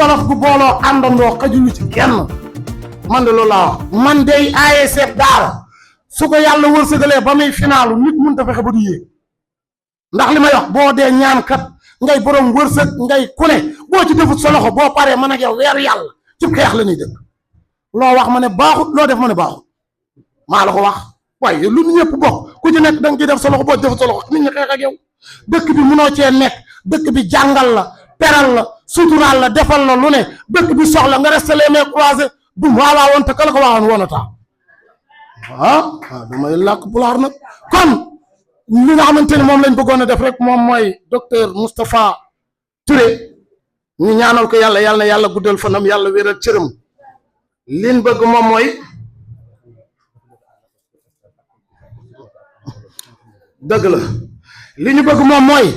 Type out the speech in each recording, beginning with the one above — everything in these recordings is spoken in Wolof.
Jolof gu booloo àndandoo xajuñu ci kenn man de loolu laa wax man day ASC Daara su ko yàlla wërsëgalee ba muy finaalu nit mënut a fexe ba du yéeg ndax li may wax boo dee ñaan kat ngay borom wërsëg ngay ku ne boo ci defut sa loxo boo paree man ak yow weer yàlla ci xeex la ñuy dëkk loo wax ma ne baaxut loo def ma ne baaxut maa la ko wax waaye lu ñëpp bokk ku ci nekk da nga ciy def sa loxo boo defut sa loxo nit ñi xeex ak yow dëkk bi munoo cee nekk dëkk bi jàngal la teral la suturaal la defal la lu ne dëkk bi soxla nga resté les mains croisées du waawaa woon te kala ko waawoon woon a taa waaw damay làkk pulaar nag kon li nga xamante ni moom lañ bëggoon a def rek moom mooy docteur Moustapha Touré ñu ñaanal ko yàlla yàlla na yàlla guddal fanam yàlla wéral cëram liñ bëgg moom mooy dëgg la li ñu bëgg moom mooy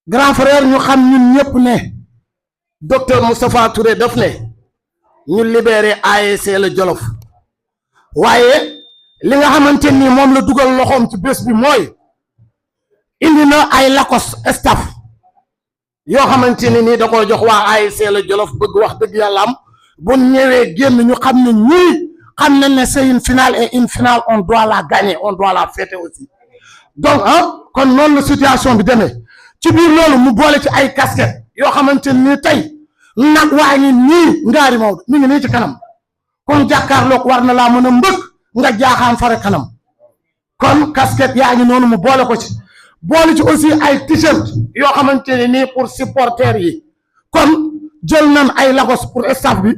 grand frère ñu xam ñun ñëpp ne docteur Moustapha Touré daf ne ñu libéré ASC la Jolof waaye li nga xamante ni moom la dugal loxoom ci bés bi mooy indi na ay lakos staff yoo xamante ni nii da koo jox waa ASC la Jolof bëgg wax dëgg yàlla am bu ñëwee génn ñu xam ne ñii xam nañ ne c'est une finale et une finale on doit la gagner on doit la fêter aussi donc kon noonu la situation bi demee ci biir loolu mu boole ci ay casquette yoo xamante ni tey nag waa ngi nii ngaari Maodo mi ngi nii ci kanam kon jàkkaarloog war na laa mën a mbëkk nga jaaxaan fare kanam kon casquette yaa ngi noonu mu boole ko ci boole ci aussi ay t-shirt yoo xamante ne nii pour supporters yi kon jël nañ ay lakos pour staff bi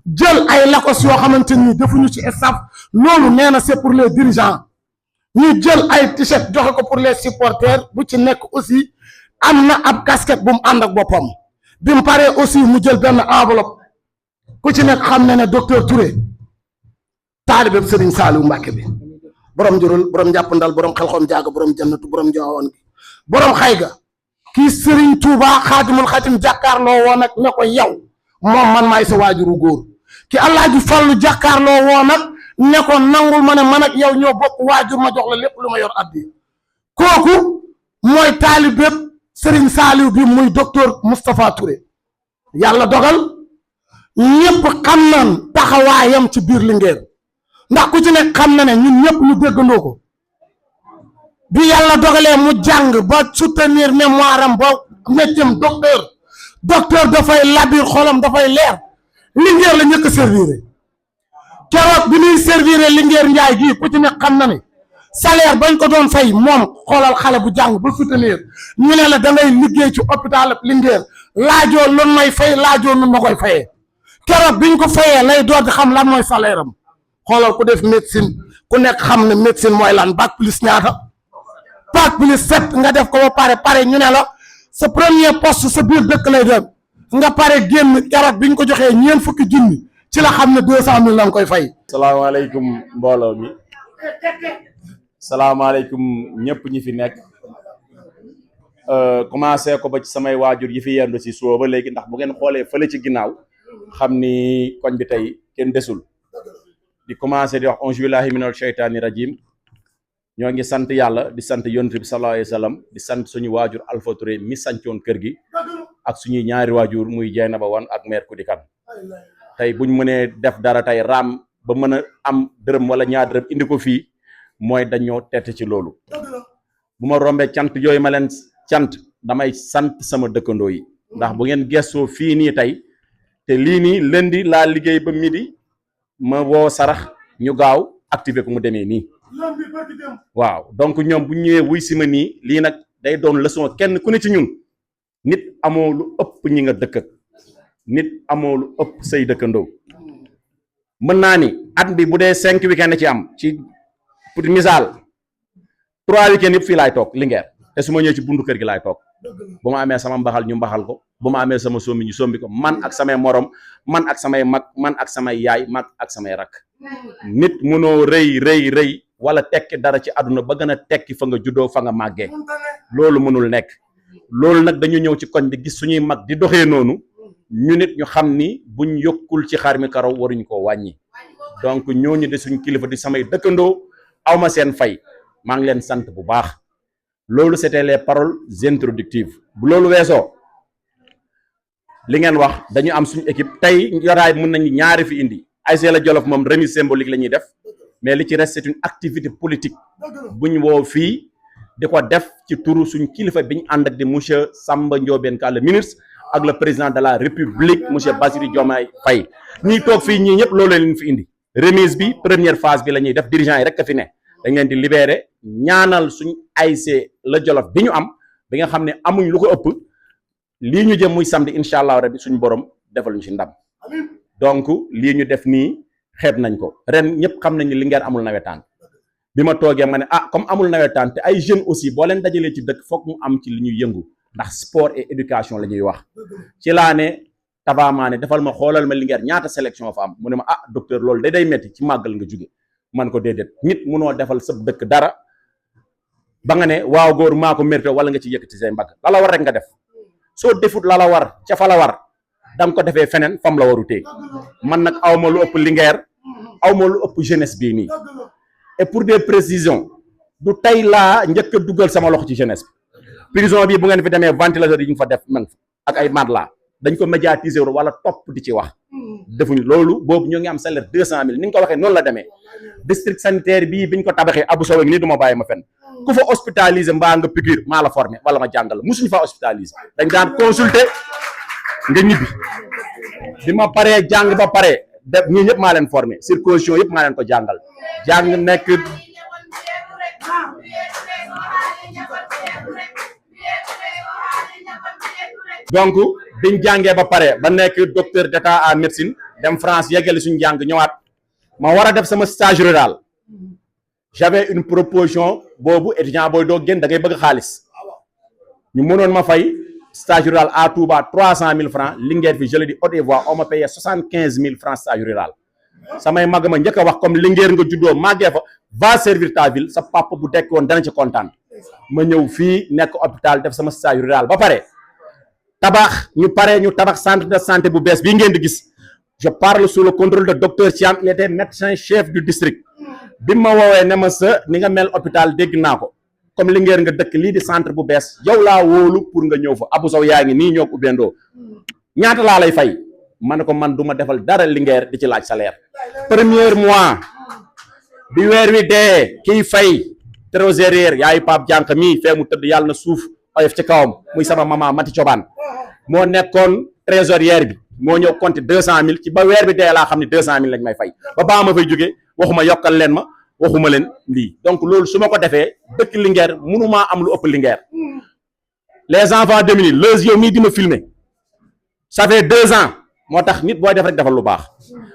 jël ay lakos yoo xamante ni defuñu ci staff loolu nee na c'est pour les dirigeants ñu jël ay t-shirt joxe ko pour les supporters bu ci nekk aussi am na ab casquette bu mu ànd ak boppam bi mu paree aussi mu jël benn enveloppe ku ci nekk xam ne ne docteur Touré taalibe Serigne Saliou Mbacke bi borom njurul borom njàppandal borom xelxom jaaga borom jannatu borom jaawoon gi borom xayga kii Serigne Touba xaadimul xatim jàkkaarloo woon ak ne ko yow moom man maay sa waajuru góor ki Alaaji Fallu jàkkaarloo woon ak ne ko nangul ma ne man ak yow ñoo bokk waajur ma jox la lépp lu ma yor addi kooku mooy taalibe Serigne Saliou bi muy docteur Moustapha Touré yàlla dogal ñëpp xam nañ taxawaayam ci biir Linguère ndax ku ci nekk xam na ne ñun ñëpp ñu déggandoo ko bi yàlla dogalee mu jàng ba soutenir mémoire am ba métier docteur dafay labir xolam dafay leer Linguère la ñëkk a servir keroog bi ñuy servir Linguère Njaay gii ku ci nekk xam na ne salaire bañ ko doon fay moom xoolal xale bu jàng ba soutenir ñu ne la da ngay liggéey ci hôpital Linguère laajoo lu may fay laajoo nu ma koy fayee keroog biñ ko fayee lay doog xam lan mooy salaire am xoolal ku def médecine ku nekk xam ne médecine mooy lan bac plus ñaata bac plus 7 nga def ko ba pare ñu ne la sa premier poste sa biir dëkk lay dem nga pare génn keroog biñ ko joxee ñeent fukki junni ci la xam ne 200 000 la nga koy fay. salaamaaleykum mbooloo mi salaamaaleykum ñëpp ñi fi nekk commencé ko ba ci samay waajur yi fi yendu si suba ba léegi ndax bu ngeen xoolee fële ci ginnaaw xam ni koñ bi tey kenn desul di commencé di wax auzu billahi minal sheytaani rajim ñoo ngi sant yàlla di sant yonent bi sallallahu alayhi wa sallam di sant suñu waajur Alpha Touré mi sancoon kër gi ak suñuy ñaari waajur muy Jeynaba Wan ak mère Kudi Kan tey buñ mënee def dara tey raam ba mën a am dërëm wala ñaar dërëm indi ko fii mooy dañoo tett ci loolu bu ma rombee cant yooyu ma leen cant damay sant sama dëkkandoo yi ndax bu ngeen gestoo fii nii tey te lii nii lundi laa liggéey ba midi ma woo sarax ñu gaaw activé ko mu demee nii waaw donc ñoom bu ñëwee wuy si ma nii lii nag day doon leçon kenn ku ne ci ñun nit amoo lu ëpp ñi nga dëkk nit amoo lu ëpp say dëkkandoo mën naa ni at bi bu dee 5 week-end ci am ci pour misaal 3 week-end yëpp fii laay toog Linguère te su ma ñëwee ci buntu kër gi laay toog bu ma amee sama mbaxal ñu mbaxal ko bu ma amee sama sombi ñu sombi ko man ak samay morom man ak samay mag man ak samay yaay mag ak samay rak nit mënoo rëy wala tekki dara ci àdduna ba gën a tekki fa nga juddoo fa nga màggee loolu mënul nekk loolu nag dañu ñëw ci koñ bi gis suñuy mag di doxee noonu ñu nit ñu xam ni buñ yokkul ci xar mi karaw waruñ ko wàññi donc ñooñu de suñ kilifa di samay dëkkandoo awma seen fay maa ngi leen sant bu baax loolu c'était les paroles introductives bu loolu weesoo li ngeen wax dañu am suñu équipe tey yoraay mën nañu ñaari fi indi ASC la Jolof moom remise symbolique la ñuy def mais li ci reste c'est une activité politique buñ woo fii di ko def ci turu suñ kilifa bi ñu ànd ak di monsieur Samba Ndiobène Ka le ministre ak le président de la république monsieur Bassirou Diomaye Faye ñuy toog fii ñii ñëpp loolu leen fi indi remise bi première phase bi la ñuy def dirigeant yi rek a fi ne dañ leen di libérer ñaanal suñ ASC la Jolof bi ñu am bi nga xam ne amuñ lu ko ëpp lii ñu jëm muy samedi incha allah rabbi suñ borom defal ñu ci ndam donc lii ñu def nii xeeb nañ ko ren ñëpp xam nañ ni Linguère amul nawetaan bi ma toogee ma ne comme amul nawetaan te ay jeunes aussi boo leen dajalee ci dëkk foog mu am ci li ñuy yëngu ndax sport et éducation la ñuy wax ci laa ne tabaamaane defal ma xoolal ma Linguère ñaata sélection fa am mu ne ma docteur loolu day metti ci màggal nga jóge man ko déedéet nit munoo defal sa dëkk dara ba nga ne waaw góor maa ko mérité wala nga ci yëkkati say mbagg la war rek nga def soo defut la war ca fa la war da nga ko defee feneen fam la waru tee man nag awma lu ëpp Linguère awma lu ëpp jeunesse bii nii et pour des précisions du tey laa njëkk a dugal sama loxo ci jeunesse bi prison bi bu ngeen fi demee ventilateur yi ñu fa def man ak ay matelas dañ ko médiatiser wala topp di ci wax defuñu loolu boobu ñoo ngi am salaire 200 000 ni nga ko waxee noonu la demee district sanitaire bii biñ ko tabaxee Abou Sow nii du ma bàyyi ma fenn ku fa hospitaliser mbaa nga piqûre maa la formé wala ma jàngal musuñu fa hospitaliser dañ daan consulter nga ñibbi bi ma paree jàng ba pare def ñii ñëpp maa leen formé circoncision yëpp maa leen ko jàngal jàng nekk donc biñ jàngee ba pare ba nekk docteur d'état en médecine dem France yeggale suñu jàng ñëwaat ma war a def sama stage rural j'avais une proposition boobu étudiant booy doo génn da ngay bëgg xaalis ñu mënoon ma fay stage rural à Touba 300 000 francs Linguère fi je le dis haute et voix on m'a payé 75 000 francs stage rural samay mag ma njëkk a wax comme Linguère nga juddoo màggee fa va servir ta ville sa papa bu dekk woon dana ci kontaan ma ñëw fii nekk hôpital def sama stage rural ba pare tabax ñu tabax centre de santé bu bees bii ngeen di gis je parle sous le contrôle de docteur Thiam il était médecin chef du district bi ma woowee ne ma sa ni nga mel hôpital dégg naa ko comme Linguère nga dëkk lii di centre bu bees yow laa wóolu pour nga ñëw fa Abou Sow yaa ngi nii ñoo ko ubbeendoo ñaata laa lay fay ma ne ko man du ma defal dara Linguère di ci laaj salaire premier mois bi weer wi dee kiy fay trésorier yaayu Pape Diank mii fee mu tëdd yàlla na suuf oyof ci kawam muy sama maman Mati Cobaan moo nekkoon trésorier bi moo ñëw compter 200 000 ci ba weer bi dee laa xam ne 200 000 lañ may fay ba baa ma fay jógee waxuma yokkal leen ma waxuma leen lii donc loolu su ma ko defee dëkk Linguère mënumaa am lu ëpp Linguère les enfants démunis Leuz yow mii di ma filmer ça fait 2 ans moo tax nit booy def rek defal lu baax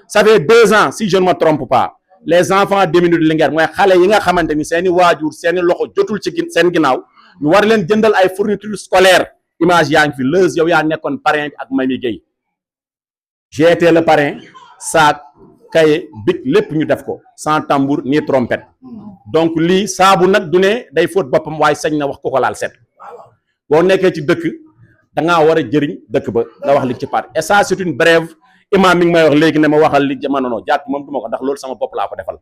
ça fait 2 ans si je ne me trompe pas les enfants démunis de Linguère mooy xale yi nga xamante ni seeni waajur seeni loxo jotul ci seen ginnaaw ñu war leen jëndal ay fournitures scolaires image yaa ngi fi Leuz yow yaa nekkoon parrain bi ak Mami Gueye j'ai été le parrain sac kaye bic lépp ñu def ko sans tambour ni trompette donc lii saabu nag du ne day fóot boppam waaye sañ na wax ko laal set boo nekkee ci dëkk da ngaa war a jëriñ dëkk ba nga wax li ci part et ça c'est une brève imam mi ngi may wax léegi ne ma waxal li jamono non jàkk moom du ma ko ndax loolu sama bopp laa ko defal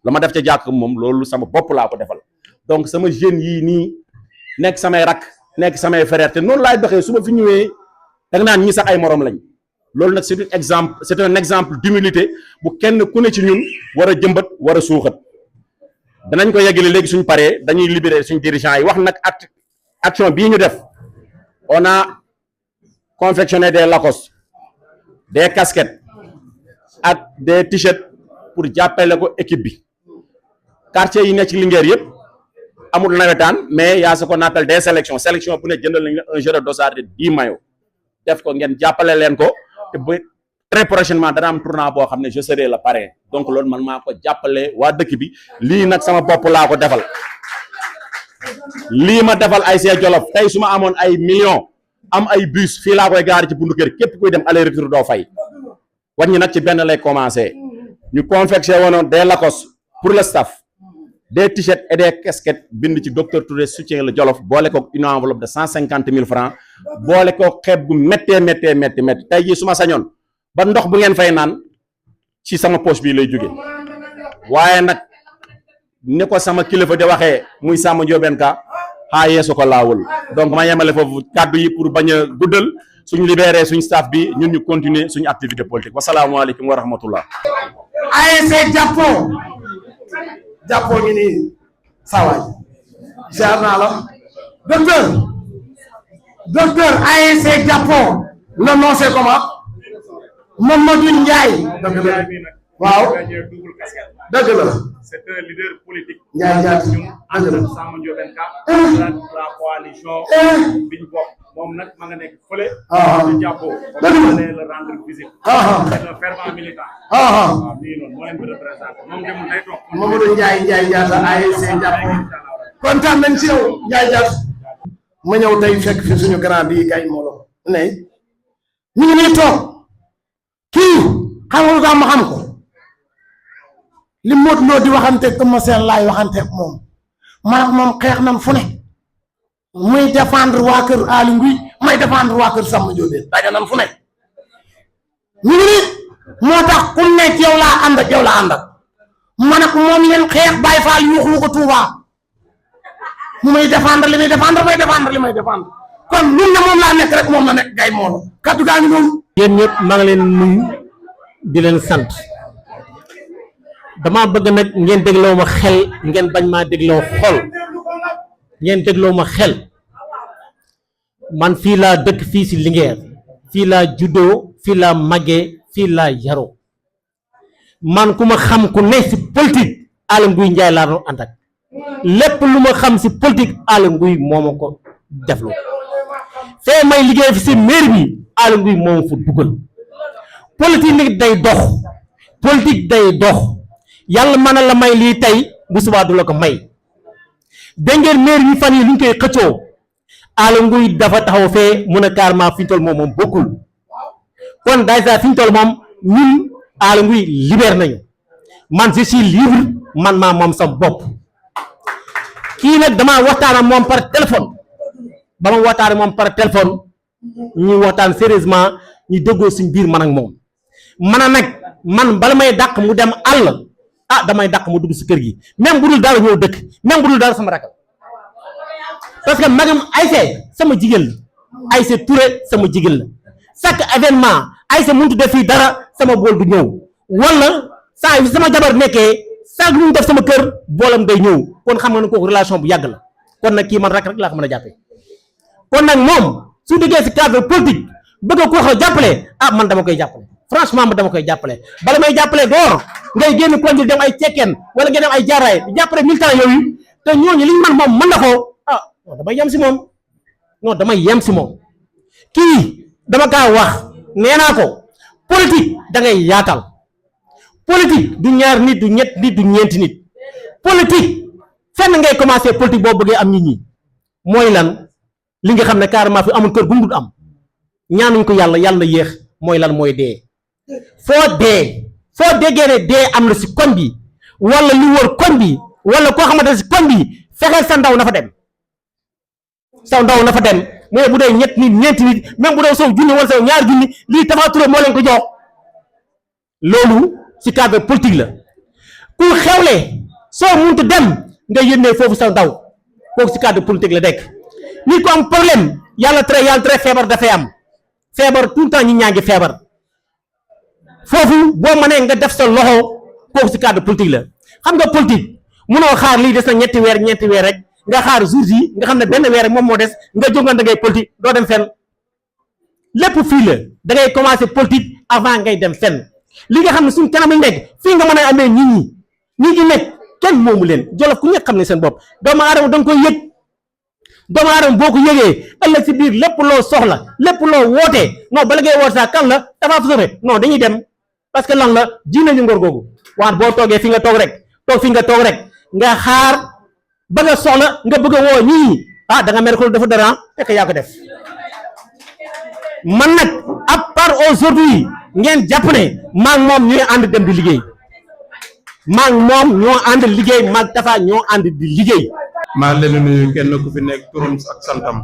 la ma def ca jàkk moom loolu sama bopp laa ko defal donc sama jeunes yii nii nekk samay rak nekk samay frère te noonu laay doxee su ma fi ñëwee da nga naan ñi sax ay morom lañ loolu nag c'est un exemple d'humilité bu kenn ku ne ci ñun war a jëmbat war a suuxat danañ ko yeggale léegi suñ paree dañuy libérer suñ dirigeants yi wax nag action bii ñu def on a confectionné des Lacoste des casquettes ak des t-shirts pour jàppale ko équipe bi quartier yi nekk ci Linguère yëpp amul nawetaan mais y a ce qu'on appelle des sélections sélection bu ne jëndal nañ la un jeu de dossard de 10 maillots def ko ngeen jàppale leen ko te ba très prochainement dana am tournoi boo xam ne je serai le parrain donc loolu man maa ko jàppale waa dëkk bi lii nag sama bopp laa ko defal lii ma defal ASC Jolof tey su ma amoon ay millions am ay bus fii laa koy gaari ci bundu kër képp kuy dem aller retour doo fay wàññi nag ci benn lay commencé ñu confectionné woon des Lacoste pour le staff des t-shirts et des casquettes bind ci docteur Touré soutient le Jolof boole ko une enveloppe de 150 000 francs boole ko xeeb gu méttee tey jii su ma sañoon ba ndox bu ngeen fay naan ci sama poche bii lay jóge waaye nag ni ko sama kilifa di waxee muy Samba Ndiobène Ka xaa yeesu ko laawul donc ma yemale foofu kàddu yi pour bañ a guddal suñu libéré suñu staff bi ñun ñu continuer suñu activité politique wasalaamualeykum wa rahmatullah. ASC jàppoo ngi nii sawaay ziar naa la docteur ASC jàppoo le nom c'est comment Mamadou Ndiaye dëgg la waaw dëgg la c'est un leader politique. Ndiaye Ndiaye dëgg la Samba Ndiobène Ka la coalition biñ bokk moom nag ma nga nekk fële ci jàppoo le rendre visite c'est un fervent militant waaw nii noonu moo leen di représenté moom demul day toog Mamadou Ndiaye Ndiatta ASC jàppoo kontaan nañ ci yow Ndiaye Ndiatta ma ñëw tey fekk fi suñu grand bi gay molo ne ñu ngi nii toog kii xam nga lu tax ma xam ko li Modou Lo di waxanteeg Eumeu Sène laay waxanteeg moom man ak moom xeex nañ fu ne muy défendre waa kër Aly Ngouille may défendre waa kër Samba Ndiobène daje nañ fu ne ñu ngi nii moo tax ku nekk yow laa ànd ak yow laa ànd ak man ak moom leen xeex Baye Fall yuuxu ko Touba mu may défendre li may défendre may défendre li may défendre kon lu ne moom laa nekk rek moom la nekk gay moolo kaddu gaa ngi noonu. yéen ñëpp maa ngi leen nuyu di leen sant dama bëgg nag ngeen dégloo ma xel ngeen bañ maa dégloo xol ngeen dégloo ma xel man fii laa dëkk fii si Linguère fii laa juddoo fii laa màggee fii laa yaroo man ku ma xam ku ne si politique Aly Ngouille Ndiaye laa doon ànd ak lépp lu ma xam si politique Aly Ngouille moo ma ko deflu fee may liggéey fi si mairie bi Aly Ngouille moo ma fa dugal politique nit day dox politique day dox yàlla mën na la may lii tey bu subaa du la ko may dégg ngeen mairie bi fan yi lu ñu koy xëccoo Aly Ngouille dafa taxaw fee mun a carrément fi ñu toll moom bokkul kon dèjà fi ñu toll moom ñun Aly Ngouille libéré nañu man je suis libre man maa moom sama bopp kii nag damaa waxtaan ak moom par téléphone ba ma waxtaan ak moom par téléphone ñu waxtaan sérieusement ñu déggoo suñ biir man ak moom man a nag man bala may dàq mu dem àll damay dàq mu dugg si kër gi même bu dul dara ñëw dëkk même bu dul dara sama rakal parce que magam Aïssé sama jigéen la Aïssé Touré sama jigéen la chaque événement Aïssé mënut def fii dara sama bool du ñëw wala saa yu sama jabar nekkee saa lu mu def sama kër boolam day ñëw kon xam nga ne kooku relation bu yàgg la kon nag kii man rek laa ko mën a jàppee kon nag moom su duggee si cadre politique bëgg ko wax jàppale man dama koy jàppale franchement man dama koy jàppale bala may jàppale door ngay génn konjul dem ay cekkeen wala nga dem ay jaaraay di jàppale militant yooyu te ñooñu liñ man moom mën na ko non damay yem si moom non damay yem si moom kii dama kaa wax nee naa ko politique da ngay yaatal politique du ñaar nit du ñett nit du ñeenti nit politique fenn ngay commencé politique boo bëggee am nit ñi mooy lan li nga xam ne carrément fi amul kër gu mu dul am ñaanuñ ko yàlla na yéex mooy lan mooy dee foo déggee ne dee am na si koñ bi wala lu wër koñ bi wala koo xamante ne si koñ bi fexeel sa ndaw na fa dem mais bu dee ñett nit ñeenti nit même bu dee sow junni wala sow ñaari junni lii Tapha Touré moo leen ko jox loolu si cadre politique la ku xewle soo muntu dem nga yónnee foofu sa ndaw kooku si cadre politique la dekk nit ko am problème yàlla tere feebar dafay am feebar tout le temps ñi ñaa ngi feebar foofu boo mënee nga def sa loxo kooku si cadre politique la xam nga politique munoo xaar lii des na ñeenti weer rek nga xaar jours yi nga xam ne benn weer rek moom moo des nga jóg nga da ngay politique doo dem fenn lépp fii la da ngay commencer politique avant ngay dem fenn li nga xam ne suñ kanam lañ nekk fii nga mën a amee nit ñi nekk kenn moomu leen Jolof ku ñëpp xam ne seen bopp doomu aadama da nga koy yëg doomu aadama boo ko yëgee ëllëg si biir lépp loo soxla lépp loo wootee non bala ngay woote sax kan la dafa sore non dañuy dem parce que lan la ji nañu ngor googu waan boo toogee fi nga toog rek nga xaar ba nga soxla nga bëgg a woo ñii da nga mer ko dafa dara fekk yaa ko def man nag à part aujourd'hui ngeen jàpp ne maa ngi moom ñooy ànd dem di liggéey maa ngi moom ñoo ànd liggéey maag Tapha ñoo ànd di liggéey. maa leen di nuyu kenn ku fi nekk turam ak santam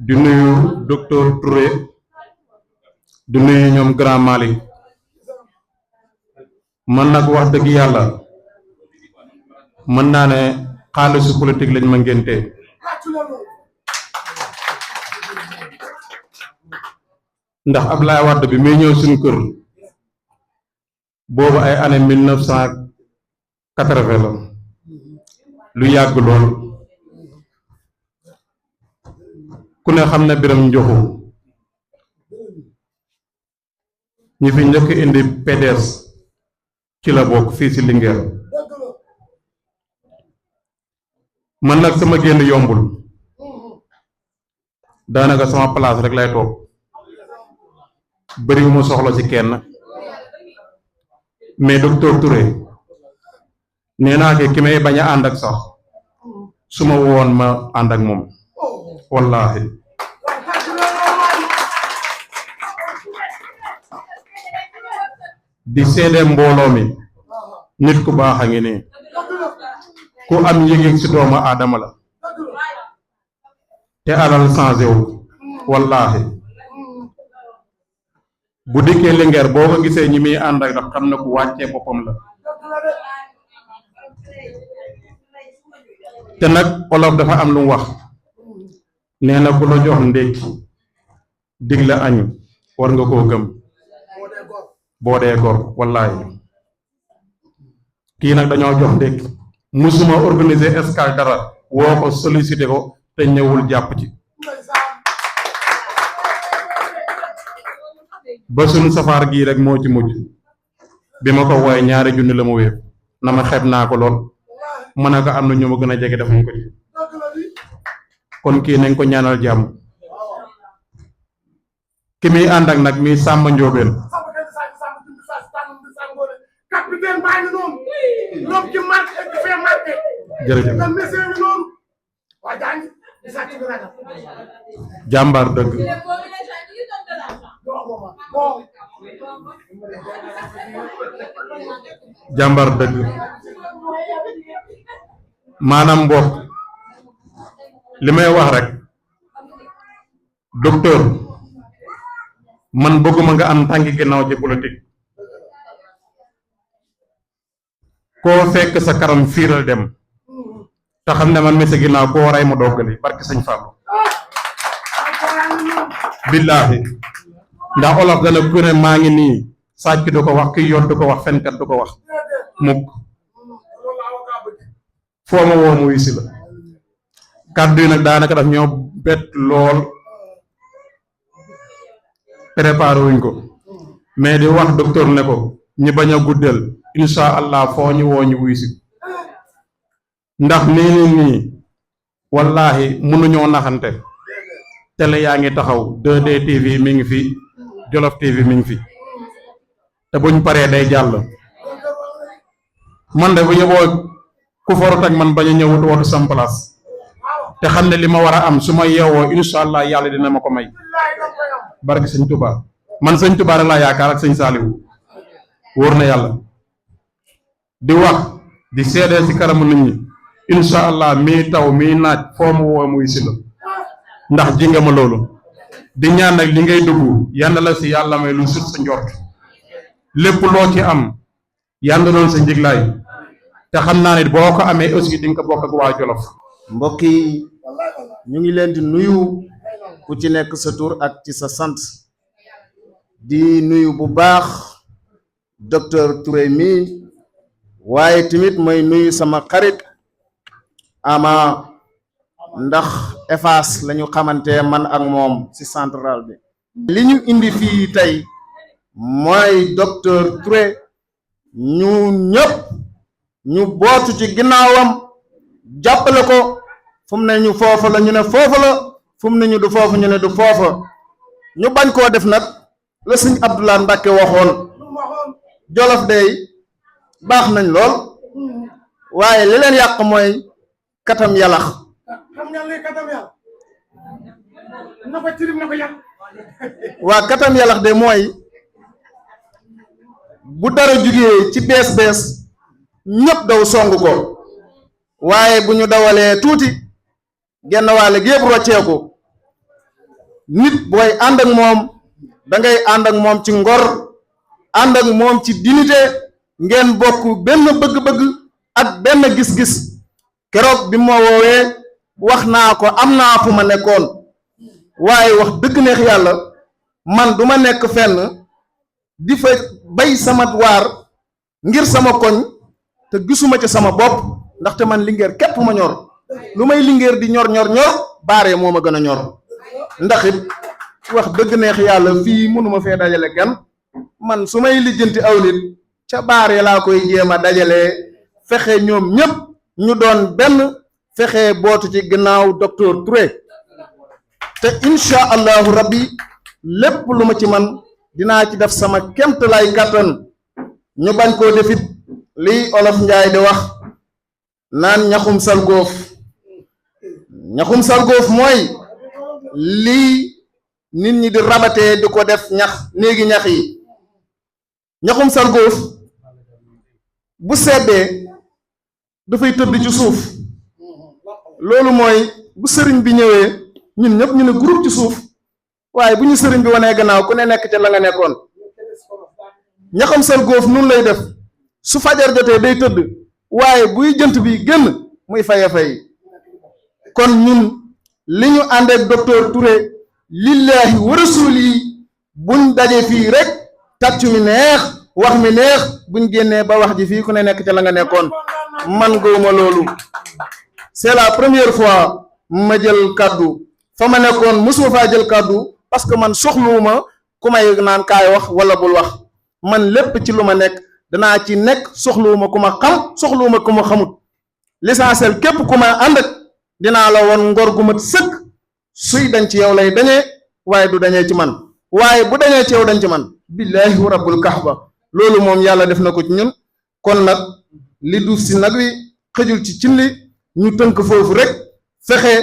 di nuyu docteur Touré di nuyu ñoom grand Malick man nag wax dëgg yàlla mën naa ne xaalisu politique lañ ma ngénte ndax Ablaye Wade bi muy ñëw suñu kër boobu ay année 1980 la lu yàgg lool ku ne xam ne Biram Njoxu ñi fi njëkk indi PDS ci la bokk fii ci Linguère man nag sama génn yombul daanaka sama place rek lay toog bëriwuma soxla ci kenn mais docteur Touré nee naa ki may bañ a ànd ak sax su ma woon ma ànd ak moom wallaahi di seede mbooloo mi nit ku baax a ngi nii ku am yëg-yëg ci doomu aadama la te alal changé wu wallaahi bu dikkee Linguère boo ko gisee ñi muy ànd ak ndax xam na ku wàccee boppam la te nag olof dafa am lu mu wax nee na ku la jox ndékki dig la añu war nga koo gëm boo dee gor wallaahi kii nag dañoo jox ndékki musuma organiser escale dara woo ko sollicité ko te ñëwul jàpp ci ba suñu safaar gii rek moo ci mujj bi ma ko wooye ñaari junni la ma wéer na ma xeeb naa ko lool mën na ko am na ñu ma gën a jege defuñ ko ci kon kii nañ ko ñaanal jàmm ki muy ànd ak nag mi Samba Njóobeen jërëjëf jàmbaar dëgg jàmbaar dëgg maanaam mbokk li may wax rek docteur man bëgguma nga am tànki ginnaaw ci politique koo fekk sa karam fiiral dem te xam ne man mi sa ginnaaw koo rey ma doggali barke sëñ Fallou billaahi ndax olof dana ku ne maa ngi nii sàcc du ko wax ki yoon du ko wax fenkat du ko wax mukk foo ma woo mu wisi la kàddu yi nag daanaka daf ñoo bett lool préparé wuñ ko mais di wax docteur ne ko ñi bañ a guddeel insha allah foo ñu woo ñu wisi ndax nii wallahi mënuñoo naxante télé yaa ngi taxaw 2D TV mi ngi fi Jolof TV mi ngi fi te buñ paree day jàll man de bu yeboo ku forut ak man bañ a ñëwut wootu sam place te xam ne li ma war a am su ma yeewoo insha allah yàlla dina ma ko may barke sëñ Touba man sëñ Touba rek laa yaakaar ak sëñ Saliou wóor na yàlla di wax di seedee ci kanamu nit ñi insha allah mii taw mii naaj foo ma woo muy si la ndax ji nga ma loolu di ñaan nag li ngay dugg yàlla la si yàlla may lu sut sa njort lépp loo ci am yàlla doon sa njiglaay te xam naa ne boo ko amee aussi di nga ko bokk ak waa Jolof. mbokk yi ñu ngi leen di nuyu ku ci nekk sa tur ak ci sa sant di nuyu bu baax docteur Touré mi waaye tamit may nuyu sama xarit ama ndax EFAS lañu xamante man ak moom ci central bi li ñu indi fii tey mooy docteur Touré ñu ñëpp ñu bootu ci ginnaawam jàppale ko fu mu ne ñu foofa la ñu ne foofa la fu mu ne ñu du foofa ñu ne du foofa ñu bañ koo def nag la sëñ Abdoulaye Mbacke waxoon Jolof dey baax nañ lool waaye li leen yàq mooy katam yalax waa katam yalax de mooy bu dara jugee ci bees ñëpp daw song ko waaye bu ñu dawalee tuuti genn wàll gépp rocceeku nit booy ànd ak moom da ngay ànd ak moom ci ngor ànd ak moom ci dignité ngeen bokk benn bëgg-bëgg ak benn gis-gis keroog bi ma woowee wax naa ko am naa fu ma nekkoon waaye wax dëgg neex yàlla man du ma nekk fenn di fa bay sama waar ngir sama koñ te gisuma ci sama bopp ndaxte man Linguère képp ma ñor lu may Linguère di ñor baare moo ma gën a ñor ndax it wax dëgg neex yàlla fii mënuma fee dajale kenn man su may lijjanti aw nit ca baare laa koy jéem a dajale fexe ñoom ñëpp ñu doon benn fexe bootu ci ginnaaw docteur Touré te incha allahu rabbi lépp lu ma ci man dinaa ci def sama kemtalaay kàttan ñu bañ koo defit liy olof njaay di wax naan ñaxum salgoof mooy lii nit ñi di rabatee di ko def ñax néegi ñax yi ñaxum salgoof bu seddee dafay tëdd ci suuf loolu mooy bu sëriñ bi ñëwee ñun ñëpp ñu ne groupe ci suuf waaye bu ñu sëriñ bi wanee gannaaw ku ne nekk ca la nga nekkoon ñaxam salgoof nun lay def su fajar jotee day tëdd waaye buy jënt bi génn muy faye fay kon ñun li ñu ànd ak docteur Touré lillahi wa rasuli buñ daje fii rek tàccu mi neex wax mi neex buñ génnee ba wax ji fii ku ne nekk ca la nga nekkoon man gëwuma loolu c'est la première fois ma jël kaddu fa ma nekkoon mosuma faa jël kaddu parce que man soxluwuma ku may naan kaay wax wala bul wax man lépp ci lu ma nekk danaa ci nekk soxluwuma ku ma xam soxluwuma ku ma xamut l'essentiel képp ku ma ànd ak dinaa la woon ngor gu mat sëkk suy dañ ci yow lay dañee waaye du dañee ci man waaye bu dañee ci yow dañ ci man billahi wa rabbul kahba loolu moom yàlla def na ko ci ñun kon nag li duuf si nag wi xëjul ci cin li ñu tënk foofu rek fexe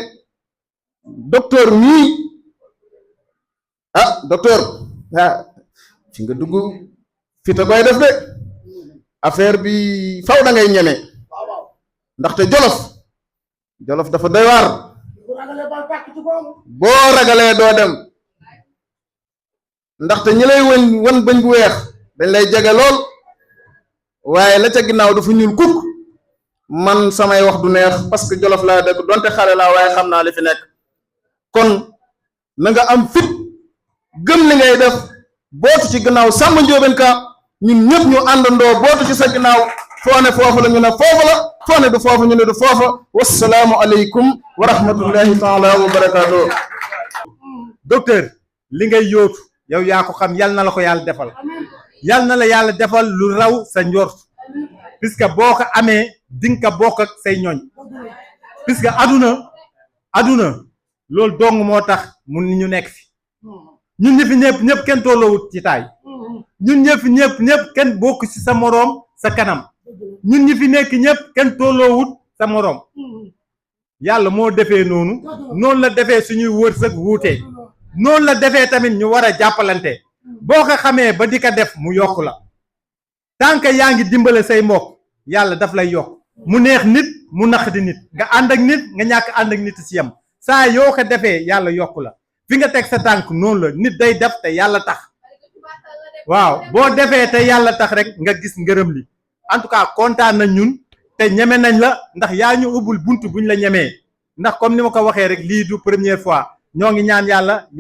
docteur mii docteur fi nga dugg fi te koy def de affaire bi faw da ngay ñeme ndaxte jolof dafa doy waar boo ragalee doo dem ndaxte ñi lay wan bëñ bu weex dañ lay jege lool waaye la ca ginnaaw dafa ñuul kukk man samay wax du neex parce que jolof laa dëkk donte xale laa waaye xam naa li fi nekk kon na nga am fit gëm li ngay def bootu ci gannaaw Samba Ndiobène Ka ñun ñëpp ñu àndandoo bootu ci sa gannaaw foo ne foofu la ñu ne foofu la foo ne du foofu ñu ne du foofa wassalaamu aleykum wa rahmatullahi taala wa barakaatu. docteur li ngay yóotu yow yaa ko xam yal na la ko yàlla defal yal na la yàlla defal lu raw sa njort puisque boo ko amee dinga ko bokk ak say ñooñ puisque aduna loolu dong moo tax mun ñu nekk fi ñun ñi fi ñëpp kenn tolloowut ci taay ñun ñëpp kenn bokk ci sa moroom sa kanam ñun ñi fi nekk ñëpp kenn tolloowut sa moroom yàlla moo defee noonu la defee suñuy wërsëg wuute noonu la defee tamit ñu war a jàppalante boo ko xamee ba di ko def mu yokk la tant que yaa ngi dimbale say mbokk yàlla daf lay yokk mu neex nit mu naqadi nit nga ànd ak nit nga ñàkk ànd ak nit ci yam saa yoo ko defee yàlla yokk la fi nga teg sa tànk noonu la nit day def te yàlla tax waaw boo defee te yàlla tax rek nga gis ngërëm li en tout cas kontaan na ñun te ñeme nañ la ndax yaa ñu ubbul bunt buñ la ñemee ndax comme ni ma ko waxee rek lii du première fois ñoo ngi ñaan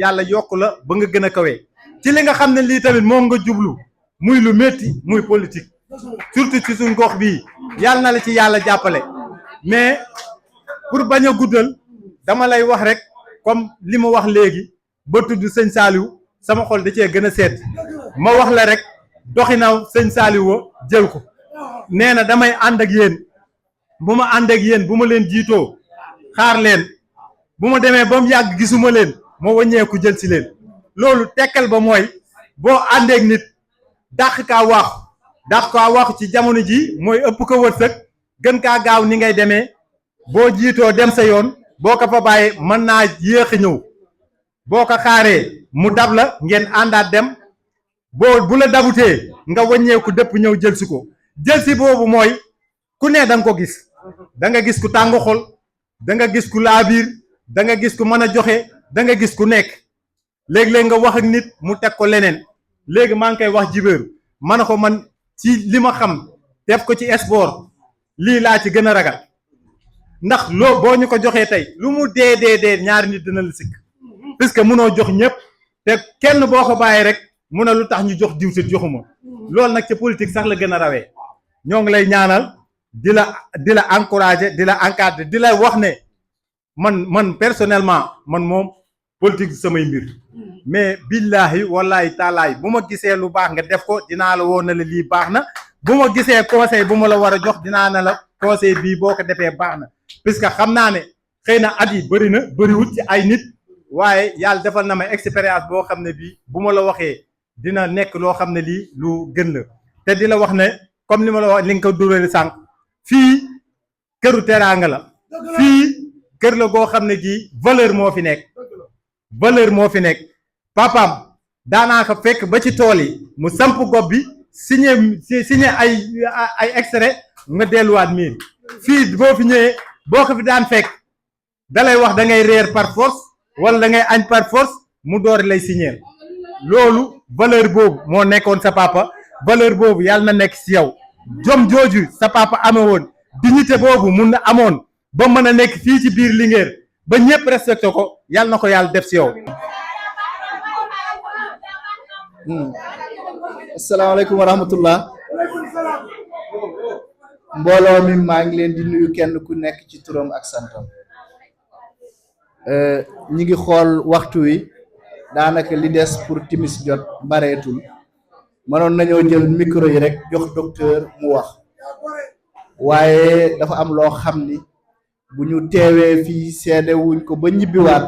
yàlla yokk la ba nga gën a kawee ci li nga xam ne lii tamit moom nga jublu muy lu métti muy politique surtout ci suñ gox bii yàlla na la ci yàlla jàppale mais pour bañ a guddal dama lay wax rek comme li ma wax léegi ba tudd sëñ Saliou sama xol da cee gën a sedd ma wax la rek doxinaw sëñ Saliou wa jël ko nee na damay ànd ak yéen bu ma ànd ak yéen bu ma leen jiitoo xaar leen bu ma demee ba mu yàgg gisuma leen ma wàññeeku jël si leen loolu tekkal ba mooy boo àndeek nit dàq kaa waaxu ci jamono ji mooy ëpp ko wërsëg gën kaa gaaw ni ngay demee boo jiitoo dem sa yoon boo ko fa bàyyee mën naa yéex a ñëw boo ko xaaree mu dab la ngeen àndaat dem bu la dabutee nga wàññeeku dëpp ñëw jël si ko jël si boobu mooy ku ne da nga ko gis da nga gis ku tàng xol da nga gis ku laabiir da nga gis ku mën a joxe da nga gis ku nekk léeg-léeg nga wax ak nit mu teg ko leneen léegi maa ngi koy wax jibéeru ma ne ko man ci li ma xam def ko ci sport lii laa ci gën a ragal ndax loo boo ñu ko joxee tey lu mu dee ñaari nit dina la sikk puisque munoo jox ñëpp te kenn boo ko bàyyi rek mun a lu tax ñu jox diw te joxuma loolu nag ci politique sax la gën a rawee. ñoo ngi lay ñaanal di la encourager di la encadrer di la wax ne man personnellement man moom politique samay mbir mais billahi wallahi taalaay bu ma gisee lu baax nga def ko dinaa la woo na la lii baax na bu ma gisee conseil bu ma la war a jox dinaa ne la conseil bii boo ko defee baax na puisque xam naa ne xëy na at yi bëriwut ci ay nit waaye yàlla defal na ma expérience boo xam ne bii bu ma la waxee dina nekk loo xam ne lii lu gën la te di la wax ne comme li ma la wax li nga ko duréeli sànq fii këru teraanga la fii kër la goo xam ne gii valeur moo fi nekk papaam daanaa ko fekk ba ci tool yi mu samp gob bi signé ay extrait nga delluwaat miir fii boo fi ñëwee boo ko fi daan fekk dalay wax da ngay reer par force wala da ngay añ par force mu door lay signéel loolu valeur boobu moo nekkoon sa papa valeur boobu yàlla na nekk ci yow jom jooju sa papa amee woon dignité boobu mun na amoon ba mën a nekk fii ci biir Linguère ba ñëpp respecté ko yàlla na ko yàlla def ci yow. asalaamaaleykum wa rahmatullah mbooloo mi maa ngi leen di nuyu kenn ku nekk ci turam ak santam ñi ngi xool waxtu wi daanaka li des pour timis jot bareetul mënoon nañoo jël micro yi rek jox docteur mu wax waaye dafa am loo xam ni bu ñu teewee fii seede wuñ ko ba ñibbiwaat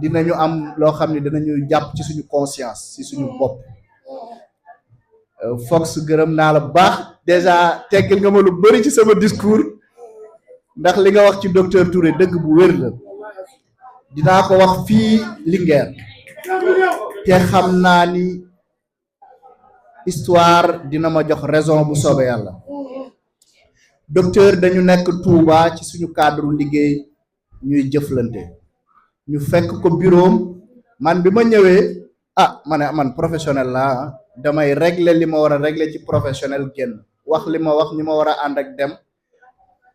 dinañu am loo xam ni dinañu jàpp ci suñu conscience ci suñu bopp Fox gërëm naa la bu baax déjà teggil nga ma lu bari ci sama discours ndax li nga wax ci docteur Touré dëgg bu wér la dinaa ko wax fii Linguère te xam naa ni histoire dina ma jox raison bu soobee yàlla docteur dañu nekk Touba ci suñu cadre liggéey ñuy jëflante ñu fekk ko bureau man bi ma ñëwee man professionnel laa damay régler li ma war a régler ci professionnel génn wax li ma wax ñi ma war a ànd ak dem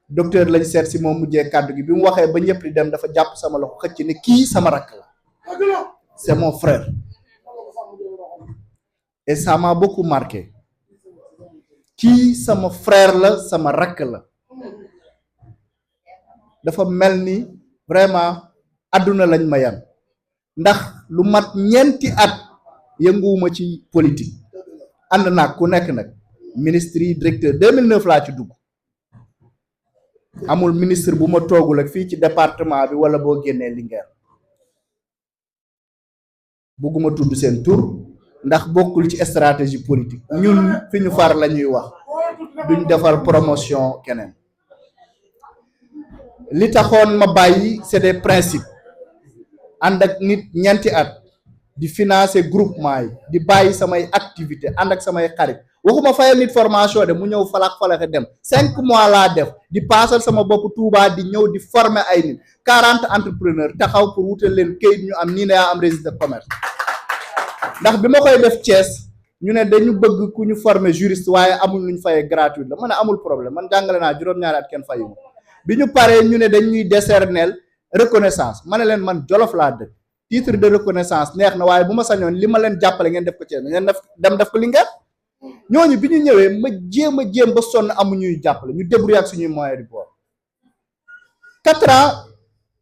docteur lañ seet si moom mujjee kàddu gi bi mu waxee ba ñëpp di dem dafa jàpp sama loxo xëcc ni kii sama rakk la c'est mon frère et ça m'a beaucoup marqué kii sama frère la sama rakk la dafa mel ni vraiment àdduna lañ ma yan ndax lu mat ñeenti at yënguwuma ci politique ànd naa ku nekk nag ministre yi directeur 2009 laa ci dugg amul ministre bu ma toogul ak fii ci département bi wala boo génnee Linguère bëgguma tudd seen tur ndax bokkul ci stratégie politique ñun fi ñu far la ñuy wax duñ defal promotion keneen li taxoon ma bàyyi c'est des principes ànd ak nit ñeenti at di financer groupement yi di bàyyi samay activité ànd ak samay xarit waxuma fayal nit formation de mu ñëw falaxe dem 5 mois laa def di paasal sama bopp Touba di ñëw di former ay nit 40 entrepreneurs taxaw pour wutal leen kayit ñu am nii ne yaa am registre de commerce ndax bi ma koy def Thiès ñu ne dañu bëgg ku ñu former juriste waaye amul lu ñu fayee gratuite la ma ne amul problème man jàngale naa juróom-ñaari at kenn fayu bi ñu paree ñu ne dañuy décerner reconnaissance ma ne leen man Jolof laa dëkk titre de reconnaissance neex na waaye bu ma sañoon li ma leen jàppale ngeen def ko Thiès ngeen def ko Linguère ñooñu bi ñu ñëwee ma jéem ba sonn amuñuy jàppale ñu débrouiller ak suñuy moyen du bord 4 ans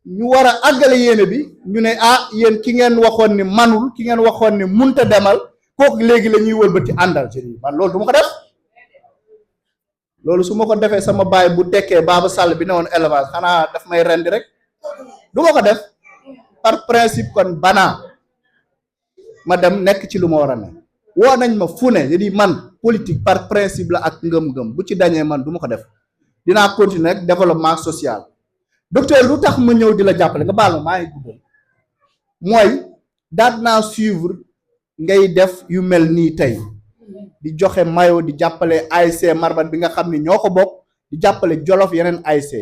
ñu war a àggale yéene bi ñu ne yéen ki ngeen waxoon ni manul ki ngeen waxoon ni munta demal kooku léegi la ñuy wëlbati àndal ci man loolu du ma ko def loolu su ma ko defee sama baay bu tekkee Baba Sall bi ne woon élevage xanaa daf may rendi rek du ma ko def par principe kon banaa ma dem nekk ci lu ma war a ne woo nañ ma fu ne di man politique par principe la ak ngëm-ngëm bu ci dañee man du ma ko def dinaa continuer ak développement social docteur lu tax ma ñëw di la jàppale nga baal ma maa ngi guddal mooy daat naa suivre ngay def yu mel nii tey di joxe mayo di jàppale ASC Marbat bi nga xam ni ñoo ko bokk di jàppale Jolof yeneen ASC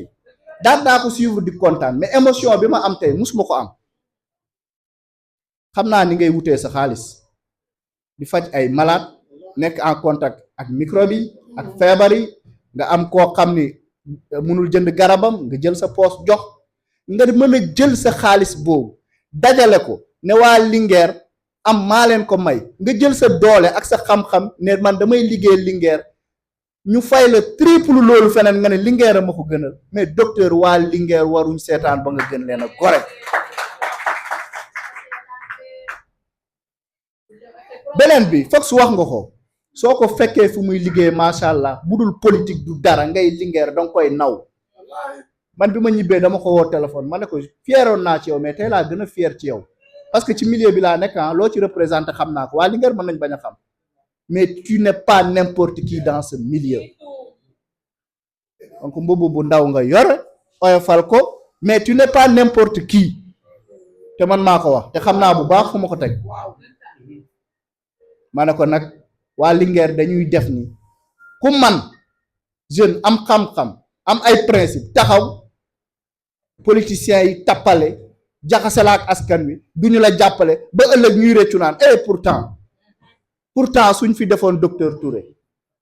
daat naa ko suivre di kontaan mais émotion bi ma am tey musuma ko am xam naa ni ngay wutee sa xaalis di faj ay malade nekk en contact ak microbe yi ak feebar yi nga am koo xam ni mënul jënd garabam nga jël sa poos jox nga mën a jël sa xaalis boobu dajale ko ne waa Linguère am maa leen ko may nga jël sa doole ak sa xam-xam ne man damay liggéey Linguère ñu fay la triple loolu feneen nga ne Linguère a ma ko gënal mais docteur waa Linguère waruñ seetaan ba nga gën leen a gore. beneen bi foog su wax nga ko soo ko fekkee fu muy liggéey macha allah bu dul politique du dara ngay Linguère danga koy naw. man bi ma ñibbee dama ko woo téléphone ma ne ko fieroon naa ci yow mais tey laa gën a fier ci yow parce que ci milieu bi laa nekk loo ci représenté xam naa ko waa Linguère mën nañ bañ a xam mais tu n'es pas n'importe qui dans ce milieu donc mbubu bu ndaw nga yor oyofal ko mais tu n'es pas n'importe qui te man maa ko wax te xam naa bu baax fu ma ko teg ma ne ko nag waa Linguère dañuy def ni ku man jeune am xam-xam am ay principe taxaw politiciens yi tappale jaxase la ak askan wi duñu la jàppale ba ëllëg ñuy réccu naan pourtant suñ fi defoon docteur Touré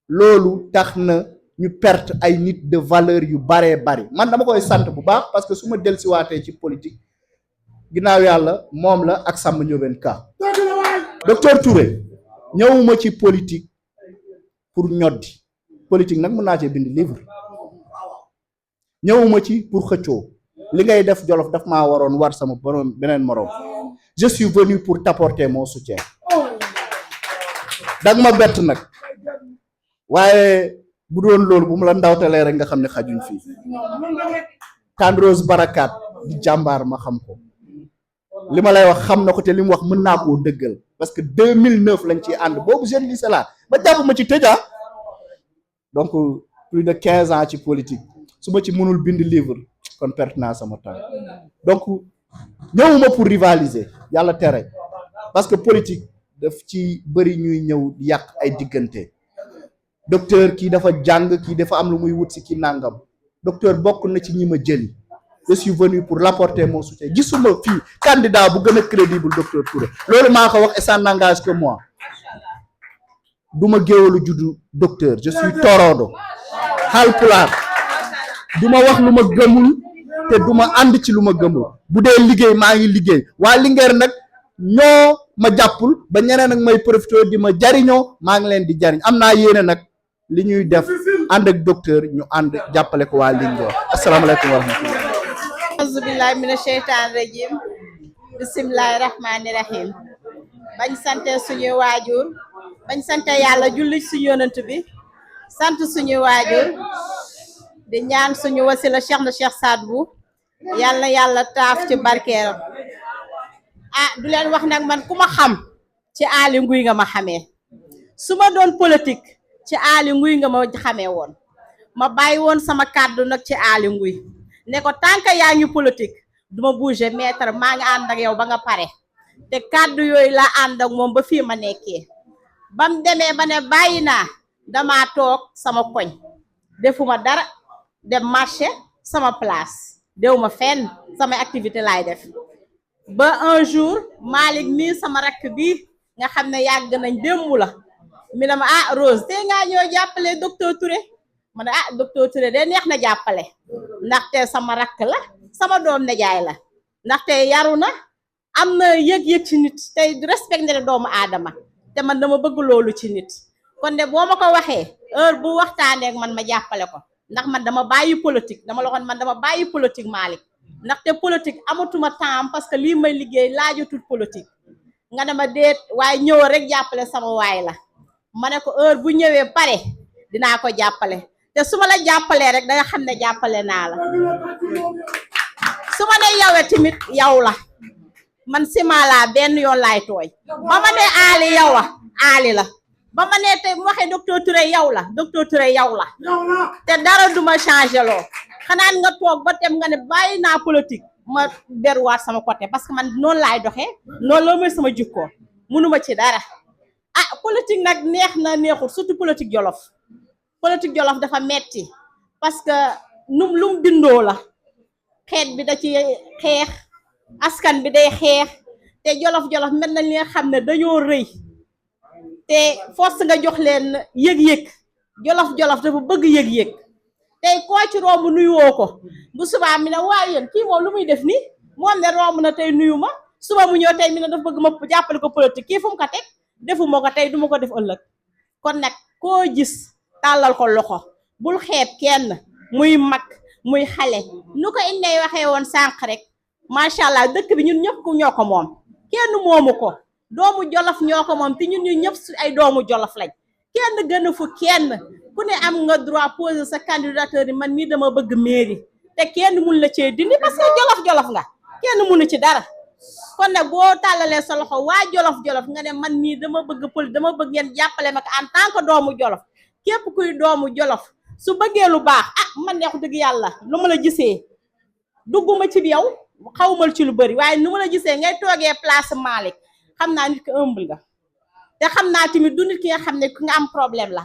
loolu tax na ñu perte ay nit de valeur yu baree bari man dama koy sant bu baax parce que su ma dellusiwaatee ci politique ginnaaw yàlla moom la ak Samba Ndiobène Ka. docteur Touré ñëwuma ci politique pour ñoddi politique nag mën naa cee bind livre ñëwuma ci pour xëccoo li ngay def Jolof daf maa waroon war sama borom beneen moroom je suis venu pour t'apporter mon soutien dag ma bett nag waaye bu doon loolu bu mu la ndawtalee rek nga xam ne xajuñ fii Tandrose Barakat di jàmbaar ma xam ko li ma lay wax xam na ko te li mu wax mën naa koo dëggal parce que 2009 lañ ciy ànd boobu jeune lycée la ba jàpp ma ci tëja donc plus de 15 ans ci politique su ma ci mënul bind livre kon perte naa sama temps donc ñëwuma pour rivaliser yàlla tere parce que politique daf ci bëri ñuy ñëw yàq ay diggante docteur kii dafa jàng kii dafa am lu muy wut si kii nangam docteur bokk na ci ñi ma jëli je suis venu pour l'apporter mon soutien gisuma fii candidat bu gën a crédible docteur Touré loolu maa ko wax et ça n'engage que moi du ma géwalu juddu docteur je suis torodo Haalpulaar du ma wax lu ma gëmul te du ma ànd ci lu ma gëmul bu dee liggéey maa ngi liggéey waa Linguère nag ñoo ma jàppul ba ñeneen ak may profité di ma jariñoo maa ngi leen di jariñ am naa yéene nag li ñuy def ànd ak docteur ñu ànd jàppale ko waa Linguère asalaamaaleykum wa rahmatullah auzubillahi mina sheytaan rajim bisimilahi rahmaani rahim bañ sante suñuy waajur bañ sante yàlla julli suñu yonent bi sant suñuy waajur di ñaan suñu wasila Cheikh na Cheikh Saad Bou yàlla yàlla taaf ci barkeeram du leen wax nag man ku ma xam ci Aly Ngouille nga ma xamee su ma doon politique ci Aly Ngouille nga ma xamee woon ma bàyyi woon sama kàddu nag ci Aly Ngouille ne ko tant que yaa ngi politique duma bouger maître maa ngi ànd ak yow ba nga pare te kàddu yooyu laa ànd ak moom ba fii ma nekkee bam demee ba ne bàyyi naa damaa toog sama koñ defuma dara dem marché sama place déwuma fenn samay activité laay def ba un jour Malick mii sama rakk bi nga xam ne yàgg nañ démb la mi ne ma Rose tey ngaa ñëw jàppale docteur Touré ma ne docteur Touré de neex na jàppale ndaxte sama rakk la sama doom nijaay la ndaxte yaru na am na yëg-yëg ci nit tey respecté ne doomu aadama te man dama bëgg loolu ci nit kon de boo ma ko waxee heure bu waxtaanee ak man ma jàppale ko ndax man dama bàyyi politique dama la waxoon man dama bàyyi politique Malick ndaxte politique amatuma temps parce que lii may liggéey laajatul politique nga dama déet waaye ñëw rek jàppale sama waay la ma ne ko heure bu ñëwee pare dinaa ko jàppale te su ma la jàppalee rek da nga xam ne jàppale naa la su ma ne yawee tamit yow la man ciment laa benn yoon laay tooy ba ma ne Aly yow la Aly la ba ma ne tey mu waxee docteur Touré yow la docteur Touré yow la te dara duma changé loo xanaa nga toog ba tem nga ne bàyyi naa politique ma beruwaat sama côté parce que man noonu laay doxee noonu loolu mooy sama jikkoo munuma ci dara politique nag neex na neexul surtout politique Jolof dafa metti parce que lum bindoo la xeet bi da ci xeex askan bi day xeex te Jolof mel na li nga xam ne dañoo rëy te force nga jox leen yëg-yëg Jolof dafa bëgg yëg-yëg tey koo ci romb nuyu woo ko bu subaa mi ne waaye yéen kii moom lu muy def nii moom ne romb na tey nuyu ma suba mu ñëw tey mi ne dafa bëgg ma jàppale ko politique kii fu mu ko teg defuma ko tey duma ko def ëllëg kon nag koo gis tàllal ko loxo bul xeeb kenn muy mag muy xale nu ko indee waxee woon sànq rek macha allah dëkk bi ñun ñëpp ñoo ko moom kenn moomu ko doomu Jolof ñoo ko moom te ñun ñu ñëpp ay doomu Jolof lañ kenn gënu fu kenn ku ne am nga droit poser sa candidature yi man mii dama bëgg mairie te kenn mun la cee dindi parce que Jolof nga kenn munu ci dara kon nag boo tàllalee sa loxo waa Jolof nga ne man mii dama bëgg ngeen jàppale ma en tant que doomu Jolof képp kuy doomu Jolof su bëggee lu baax man neexu dëgg yàlla lu ma la gisee dugguma ci yow xawmal ci lu bëri waaye nu ma la gisee ngay toogee place Malick xam naa nit ki humble nga te xam naa tamit du nit ki nga xam ne ku nga am problème la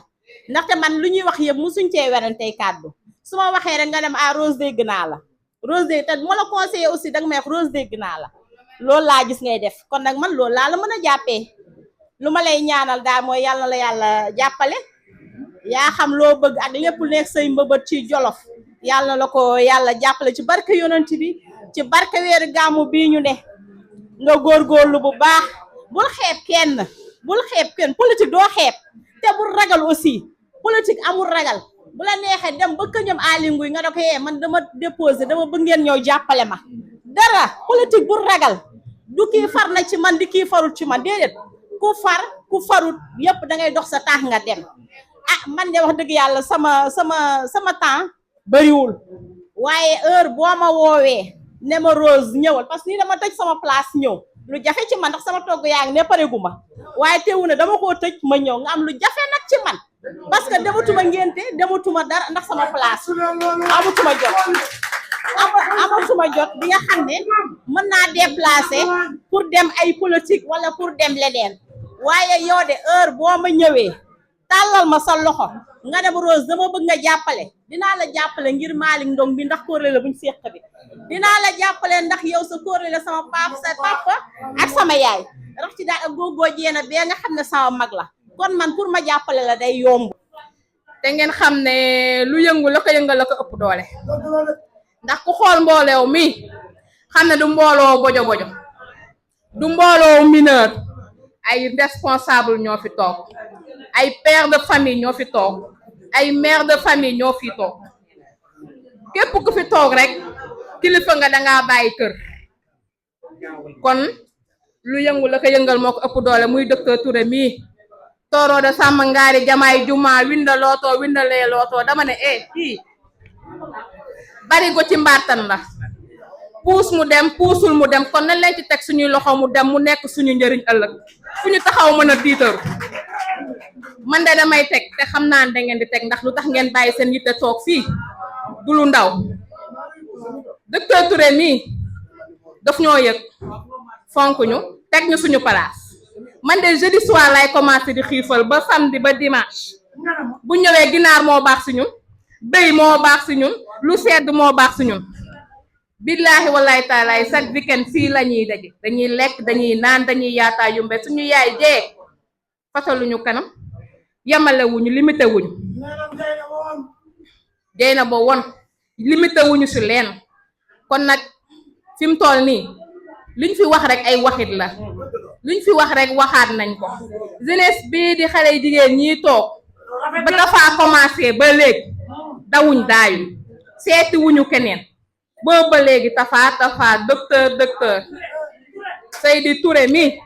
ndaxte man lu ñuy wax yëpp musuñ cee werantey kàddu su ma waxee rek nga dem Rose dégg naa la Rose dégg te moo la conseillé aussi danga may wax Rose dégg naa la loolu laa gis ngay def kon nag man loolu laa la mën a jàppee lu ma lay ñaanal daal mooy yàlla la yàlla jàppale yaa xam loo bëgg ak lépp nekk say mbëbët ci Jolof yàlla la ko yàlla jàppale ci barke yonent bi ci barke weeru gàmmu bii ñu ne nga góorgóorlu bu baax bul xeeb kenn politique doo xeeb te bul ragal aussi politique amul ragal bu la neexee dem ba këñam alinguy nga da ko yee man dama déposé dama bëgg ngeen ñëw jàppale ma dara politique bul ragal du kii far na ci man di kii farut ci man déedéet ku farut yépp da ngay dox sa taax nga dem man de wax dëgg yàlla sama temps bariwul waaye heure boo ma woowee ne ma Rose ñëwal parce que nii dama tëj sama place ñëw lu jafe ci man ndax sama togg yaa ngi ne paregu ma waaye teewu ne dama koo tëj ma ñëw nga am lu jafe nag ci man parce que dematuma ngénte dematuma dara ndax sama place amatuma jot bi nga xam ne mën naa déplacer pour dem ay politique wala pour dem leneen waaye yow de heure boo ma ñëwee tàllal ma sa loxo nga dem Rose dama bëgg nga jàppale dinaa la jàppale ngir Malick Ndong bi ndax kóorle la buñ séq bi dinaa la jàppale ndax yow sa kóorle la sama papa ak sama yaay rax ci daa ak góogoo jeena bee nga xam ne sama mag la kon man pour ma jàppale la day yomb te ngeen xam ne lu yëngu la ko yëngal la ko ëpp doole ndax ku xool mbooloo mi xam ne du mbooloo bojo du mbooloo mineur ay responsable ñoo fi toog ay père de famille ñoo fi toog ay mère de famille ñoo fi toog képp ku fi toog rek kilifa nga dangaa bàyyi kër kon lu yëngu la ko yëngal moo ko ëpp doole muy docteur Touré mii tooroo de sàmm ngaari jamaay juma winda lee lootoo dama ne kii bari go ci mbaatan la puus mu dem puusul mu dem kon nañ leen ci teg suñuy loxo mu dem mu nekk suñu njëriñ ëllëg fu ñu taxaw mën a tiitaru man de damay teg te xam naa ne da ngeen di teg ndax lu tax ngeen bàyyi seen yitte toog fii du lu ndaw docteur Touré mii daf ñoo yëg fonk ñu teg ñu suñu place man de jeudi soir lay commencé di xiifal ba samedi ba dimanche bu ñëwee ginaar moo baax si ñun béy moo baax si ñun lu sedd moo baax si ñun billaahi wallahi taalaay chaque weekend fii la ñuy daje dañuy lekk dañuy naan dañuy yaataa yumbe suñu yaay jee fataluñu kanam yamale wuñu limité wuñu jey na ba won limité wuñu si leen kon nag fi mu toll nii luñ fi wax rek ay waxit la luñ fi wax rek waxaat nañ ko jeunesse bii di xale jigéen ñii toog ba dafa commencé ba léegi dawuñ daayu seeti wuñu keneen boobu ba léegi tafa docteur Seydi Touré mi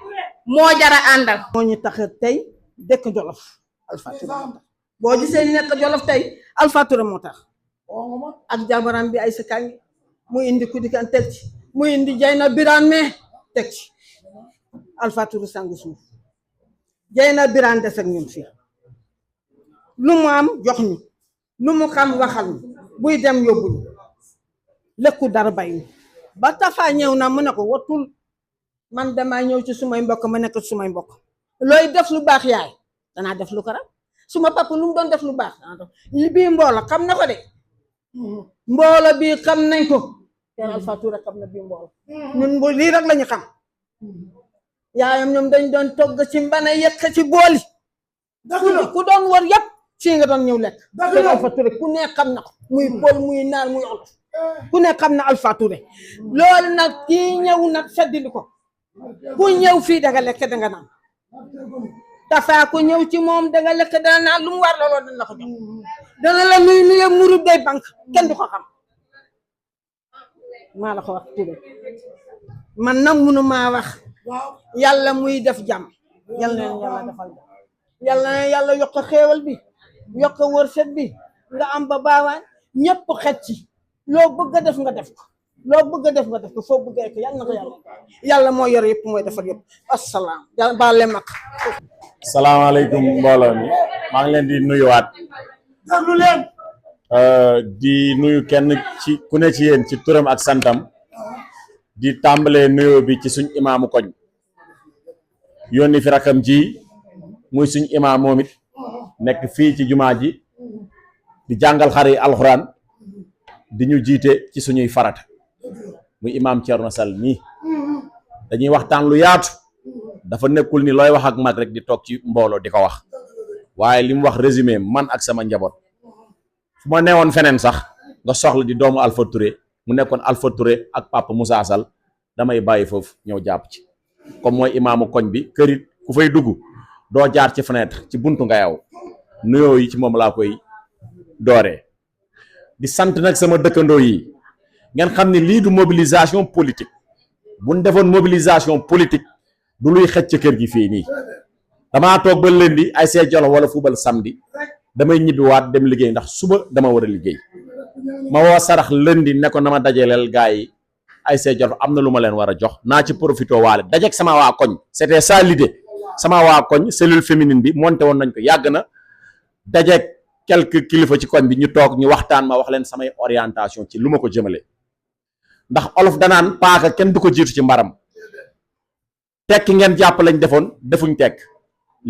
moo jara àndal moo ñu tax tey dëkk Jolof Alpha Touré moo tax boo gisee ñu nekk Jolof tey Alpha Touré moo tax ak jabaram bi ay sa kañ mu indi ku di kan teg ci mu indi Jayna Birane me teg ci Alpha Touré sangu suuf Jayna Birane des ak ñun fii lu mu am jox ñu lu mu xam waxal ñu buy dem yóbbuñu lekku dara bay ba Tafa ñëw na mu ne ko watul man damaa ñëw ci sumay mbokk ma nekk sumay mbokk looy def lu baax yaay danaa def lu ko rek suma papa lu mu doon def lu baax danaa def li bii mboolo xam na ko de mboolo bii xam nañ ko te Alpha Touré xam na bii mboolo ñun lii rek lañu xam yaayam ñoom dañ doon togg ci mbana yekk ci booli ku doon wër yëpp fii nga doon ñëw lekk te Alpha Touré ku ne xam na ko muy bool muy naar muy olof ku ne xam na Alpha Touré loolu nag kii ñëw nag feddili ko ku ñëw fii danga lekk danga naan Tafa ku ñëw ci moom danga lekk danga naan lu mu war la loolu dana la ko jox dana la nuyu murub day banque kenn du ko xam maa la ko wax Touré man nag munu maa wax yàlla muy def jàmm yàlla na yàlla defal jàmm yàlla na yàlla yokk xéewal bi yokk wërsëg bi nga am ba baawaan ñëpp xet ci loo bëgg a def nga def ko loo bëgg a def nga def ko foo bëgg a ko yàlla na ko yàlla moo yor yëpp mooy defar yëpp asalaam yàlla baal leen mag. salaamaaleykum mbooloo mi maa ngi leen di nuyuwaat déglu leen di nuyu kenn ci ku ne ci yéen ci turam ak santam di tàmbalee nuyoo bi ci suñ imaamu koñ yónni fi rakam ji muy suñ imaam moom it nekk fii ci jumaa ji di jàngal xare yi alxuraan di ñu jiite ci suñuy farata muy imaam Thierno Sall mii dañuy waxtaan lu yaatu dafa nekkul ni looy wax ak mag rek di toog ci mbooloo di ko wax waaye li mu wax résumé man ak sama njaboot fu ma neewoon feneen sax nga soxla di doomu Alpha Touré mu nekkoon Alpha Touré ak Papa Moussa Sall damay bàyyi foofu ñëw jàpp ci comme mooy imaamu koñ bi kërit ku fay dugg doo jaar ci fenêtre ci buntu nga yow nuyoo yi ci moom laa koy dooree di sant nag sama dëkkandoo yi ngeen xam ne lii du mobilisation politique buñ defoon mobilisation politique du luy xëcc ci kër gi fii nii damaa toog ba lundi ay see jolof wala fubal samedi damay ñibbiwaat dem liggéey ndax suba dama war a liggéey ma woo sarax lundi ne ko na ma dajaleel gars yi ay see jolof am na lu ma leen war a jox naa ci profité waale dajeeg sama waa koñ c'était ça l'idée sama waa koñ cellule féminine bi monté woon nañ ko yàgg na dajeeg quelques kilifa ci koñ bi ñu toog ñu waxtaan ma wax leen samay orientation ci lu ma ko jëmale ndax olof danaan paaka kenn du ko jiitu ci mbaram tekki ngeen jàpp lañ defoon defuñ tekk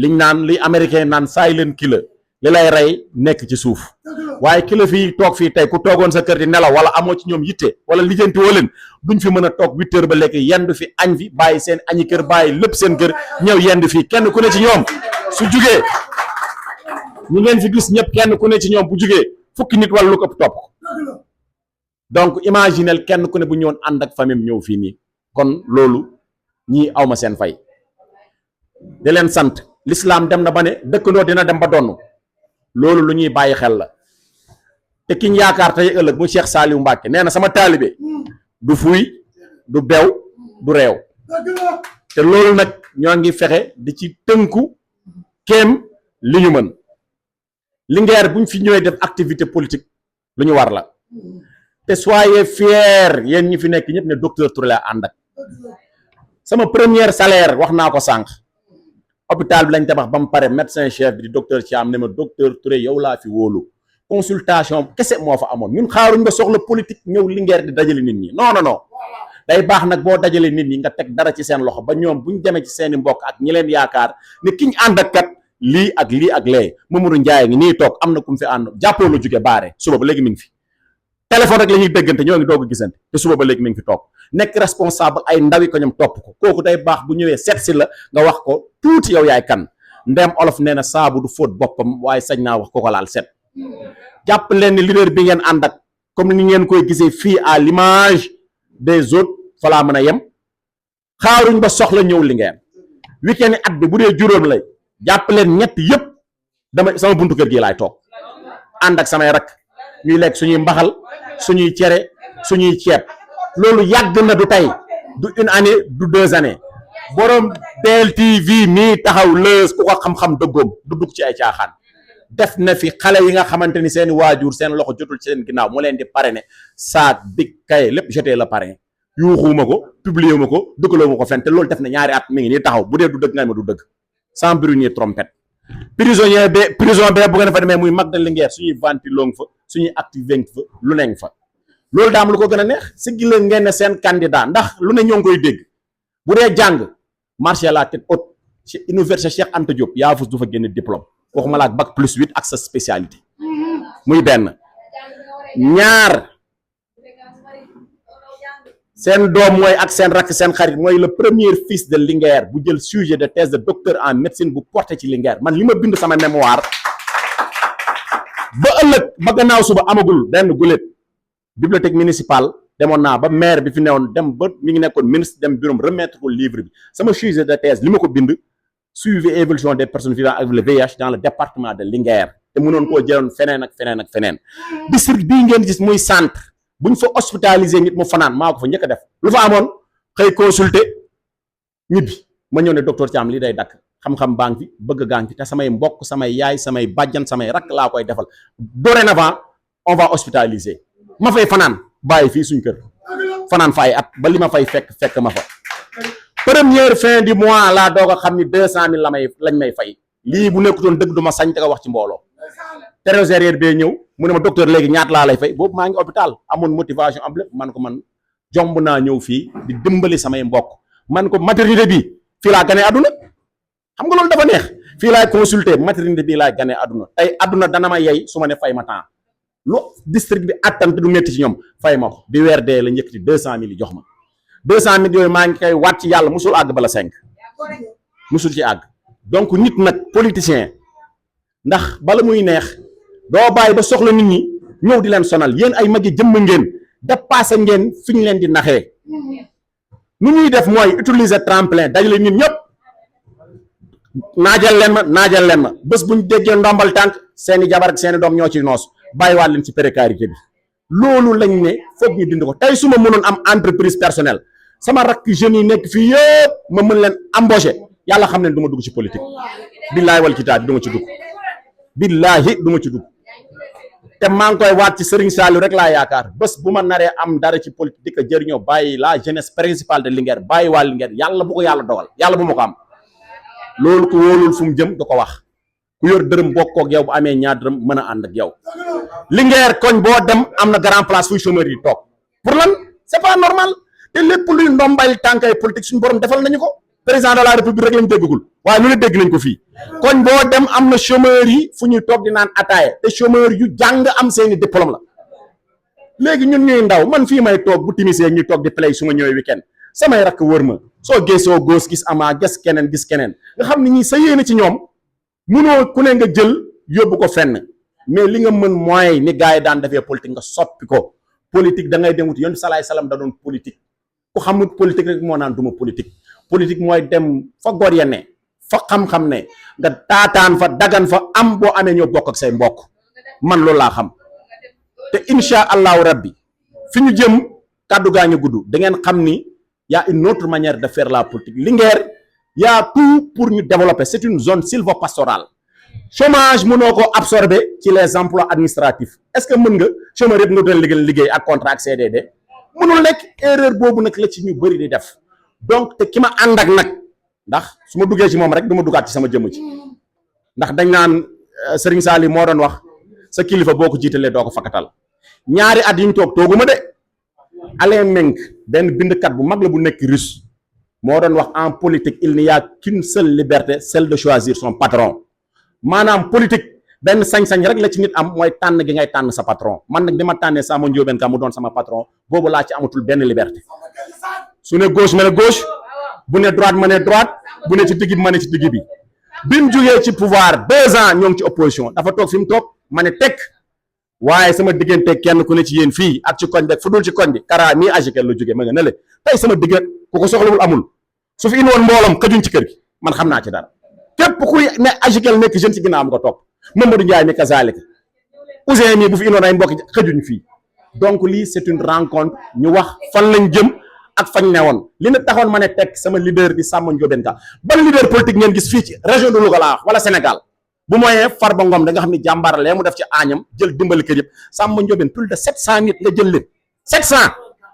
liñ naan li américain naan silent killer li lay rey nekk ci suuf waaye kilo fii toog fii tey ku toogoon sa kër di nelaw wala amoo ci ñoom yitte wala lijjanti woo leen duñ fi mën a toog 8 heures ba lekk yendu fi añ fi bàyyi seen añi kër bàyyi lépp seen kër ñëw yendu fii kenn ku ne ci ñoom su jugee ñu ngeen fi gis ñëpp kenn ku ne ci ñoom bu jugee fukki nit wala lu ko ëpp topp ko donc imaginel kenn ku ne bu ñëwoon ànd ak famille ñëw fii nii kon loolu ñii awma seen fay di leen sant l'islam dem na ba ne dëkkandoo dina dem ba donn loolu lu ñuy bàyyi xel la te kiñ yaakaar tey ëllëg mu Cheikh Saliou Mbacke nee na sama taalibe du fuuy du bew du réew te loolu nag ñoo ngi fexe di ci tënku kéem li ñu mën Linguère buñ fi ñëwee def activité politique lu ñu war la te soyez fiers yéen ñi fi nekk ñëpp ne docteur Touré la ànd ak sama premier salaire wax naa ko sànq hôpital bi lañ tabax ba mu pare médecin chef bi di docteur Thiam ne ma docteur Touré yow laa fi wóolu consultation kese moo fa amoon ñun xaaruñ nga soxla politique ñëw Linguère di dajale nit ñi non non non day baax nag boo dajale nit ñi nga teg dara ci seen loxo ba ñoom buñ demee ci seeni mbokk ak ñi leen yaakaar ne kiñ ànd ak kat lii ak lii ak lee Mamadou Ndiaye ngi nii toog am na ku mu fi ànd jàppoo la jóge baare suba ba léegi mi ngi fi téléphone rek la ñuy déggante ñoo ngi doog a gisante te suba ba léegi mi ngi fi toog nekk responsable ay ndawi ko ñoom topp ko kooku day baax bu ñëwee seet si la nga wax ko tuuti yow yaay kan ndem olof nee na saabu du fóot boppam waaye sañ naa wax ko ko laal set jàpp leen ni leader bi ngeen ànd ak comme ni ngeen koy gisee fii à l'image des autres falaa mën a yem xaaruñ ba soxla ñëw Linguère week-end at bi bu dee juróom lay jàpp leen ñett yëpp dama sama buntu kër gi laay toog ànd ak samay rak ñuy lekk suñuy mbaxal suñuy cere suñuy ceeb loolu yàgg na du tey du une année du 2 années borom DLTV mii taxaw lës ku ko xam-xam dëggoom du dugg ci ay caaxaan def na fi xale yi nga xamante ni seen waajur seen loxo jotul ci seen ginnaaw mu leen di parrainer saak big kay lépp jeté la parrain yuuxuuma ko publier ma ko dëkkaloo ma ko fenn te loolu def na ñaari at mi ngi nii taxaw bu dee du dëgg nga ma du dëgg sans bruit ni trompette prison be bu ngeen fa demee muy mag na Linguère suñuy ventilo nga fa suñuy active nga fa lu ne nga fa loolu daam lu ko gën a neex si gi leen ngeen ne seen candidat ndax lu ne ñoo ngi koy dégg bu dee jàng marché la tête haute ci université Cheikh Anta Diop yaa fus du fa génne diplôme waxuma la ak bac plus 8 ak sa spécialité muy benn ñaar seen doom mooy ak seen rakk seen xarit mooy le premier fils de Linguère bu jël sujet de thèse de docteur en médecine bu porté ci Linguère man li ma bind sama mémoire ba ëllëg ba gannaaw suba amagul benn guléet bibliothèque municipale demoon naa ba maire bi fi newoon dem ba mi ngi nekkoon ministre dem bureau remettre ko livre bi sama sujet de thèse li ma ko bind suivi évolution des personnes vivant avec le VIH dans le département de Linguère te mënoon koo jëloon feneen ak feneen ak feneen district bii ngeen gis muy centre buñ fa hospitaliser nit mu fanaan maa ko fa njëkk a def lu fa amoon xëy consulter ñibbi ma ñëw ne docteur Thiam lii day dakk xam-xam baa ngi fi bëgg gaa ngi fi te samay mbokk samay yaay samay bàjjan samay rakk laa koy defal dorénavant on va hospitaliser ma fay fanaan bàyyi fii suñ kër fanaan fa ay at ba li ma fay fekk ma fa première fin du mois laa doog a xam ni 200 000 lañ may fay lii bu nekkutoon dëgg du ma sañ te ko wax ci mbooloo trésorier bee ñëw mu ne ma docteur léegi ñaat laa lay fay boobu maa ngi hôpital amoon motivation am lépp man ko man jomb naa ñëw fii di dimbali samay mbokk man ko maternité bi fii laa gane àdduna xam nga loolu dafa neex fii laay consulter maternité bii laay gane àdduna tey àdduna dana ma yey su ma ne fay ma temps lu district bi attan te du métti ci ñoom fay ma ko bi weer dee la njëkk ci 200 000 jox ma 200 000 yooyu maa ngi koy waat ci yàlla musul àgg bala 5 musul ci àgg donc nit nag politicien ndax bala muy neex doo bàyyi ba soxla nit ñi ñëw di leen sonal yéen ay magi jëmm ngeen dépassé ngeen fi ñu leen di naxee nu ñuy def mooy utiliser tremplin dajale nit ñëpp naajal leen ma bés buñ déggee ndombal tànk seeni jabar ak seeni doom ñoo ci noos bàyyiwaat leen ci précarité bi loolu lañ ne foog ñu dindi ko tey su ma mënoon am entreprise personnelle sama rakk jeunes yi nekk fii yëpp ma mën leen embaucher yàlla xam ne du ma dugg ci politique billaahi wal kitaab du ma ci dugg billaahi du ma ci dugg te maa ngi koy waat ci Serigne Saliou rek laa yaakaar bés bu ma naree am dara ci politique di ko jëriñoo bàyyi la jeunesse principale de Linguère bàyyi waa Linguère yàlla bu ko yàlla dogal yàlla bu ma ko am loolu ko wóolul fu mu jëm da ko wax ku yor dërëm bokkoog yow bu amee ñaar dërëm mën a ànd ak yow Linguère koñ boo dem am na grand place fuy chômeur yi toog pour lan c'est pas normal te lépp luy ndombal tànkay politique suñu borom defal nañu ko président de la république rek lañ déggagul waaye lu ne dégg nañ ko fii koñ boo dem am na chômeur yi fu ñuy toog di naan ataaya te chômeur yu jàng am seeni diplôme la léegi ñun ñuy ndaw man fii may toog bu timisee ñuy toog di play su ma ñëwee weekend samay rakk wër ma soo geesoo góos gis amaa gis keneen nga xam ne ñi sa yéene ci ñoom munoo ku ne nga jël yóbbu ko fenn mais li nga mën mooy ni gars yi daan defee politique nga soppi ko politique da ngay dem wuti yoon salaay salaam da doon politique ku xamut politique rek moo naan duma politique mooy dem fa góor ya ne fa xam-xam ne nga taataan fa dagan fa am boo amee ñoo bokk ak say mbokk man loolu laa xam te insha allahu rabbi fi ñu jëm kàddu gaa ñu gudd da ngeen xam ni y a une autre manière de faire la politique Linguère y a tout pour ñu développer c'est une zone sylvopastorale chômage mënoo ko absorber ci les emplois administratifs est-ce que mën nga chômeur yëpp nga doon liggéey ak contrat ak CDD mënul nekk erreur boobu nag la ci ñu bëri di def donc te ki ma ànd ak nag ndax su ma duggee ci moom rek du ma duggaat ci sama jëmm ci ndax dañ naan Serigne Sali moo doon wax sa kilifa boo ko jiitalee doo ko fakkatal ñaari at yi ñu toog tooguma de Alain Menk benn bindkat bu mag la bu nekk russe moo doon wax en politique il n'y a qu'une seule liberté celle de choisir son patron maanaam politique benn sañ-sañ rek la ci nit am mooy tànn gi ngay tànn sa patron man nag bi ma tànnee Samba Ndiobène Ka mu doon sama patron boobu laa ci amatul benn liberté su ne gauche ma ne gauche bu ne droite ma ne droite bu ne ci digg bi ma ne ci digg bi bi mu jógee ci pouvoir 2 ans ñoo ngi ci opposition dafa toog fi mu toog ma ne tekk waaye sama diggante kenn ku ne ci yéen fii ak ci koñ bi fu dul ci koñ bi kara mii agikel la jógee ma nga ne le tey sama digg ku ko soxlawul amul su fi indi woon mbooloom xëjuñ ci kër gi man xam naa ci dara képp kuy ne agikel nekk jeune ci ginnaaw am nga topp Mamadou Ndiaye ne kazalika Ousseyn mii bu fi indoon ay mbokk xëjuñ fii donc lii c'est une rencontre ñu wax fan lañ jëm ak fañ ne woon li na taxoon ma ne teg sama leader di Samba Ndiobène Ka ban leader politique ngeen gis fii ci région de Louga laa wax wala Sénégal bu moyee Farba Ngom da nga xam ne jàmbaar lee mu def ci Agnam jël dimbali kër yëpp Samba Ndiobène plus de 700 nit nga jël leen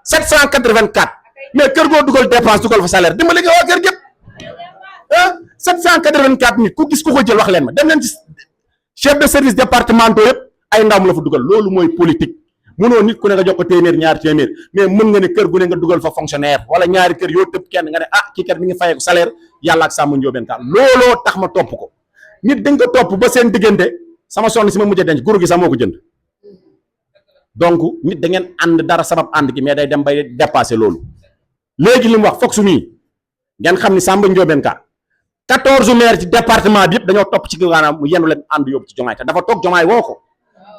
784 mais kër goo dugal dépense dugal fa salaire dimbali nga waa kër yëpp 784 nit ku gis ku ko jël wax leen ma dem leen ci chef de service départementaux yëpp ay ndaw mu la fa dugal loolu mooy politique mënoo nit ku ne nga jox ko téeméer ñaari téeméer mais mën nga ne kër gu ne nga dugal fa fonctionnaire wala ñaari kër yoo tëb kenn nga ne ah kii kat mi ngi fayeeku salaire yàlla ak Samba Ndiobène Ka looloo tax ma topp ko nit dañ ko topp ba seen diggante sama sonn si ma mujjee denc guru gi sax moo ko jënd donc nit da ngeen ànd dara sabab ànd gi mais day dem bay dépasser loolu léegi li mu wax foog su mii ngeen xam ni Samba Ndiobène Ka 14 maires ci département bi yëpp dañoo topp ci maanaam mu yenu leen ànd yóbbu ci Diomaye te dafa toog Diomaye woo ko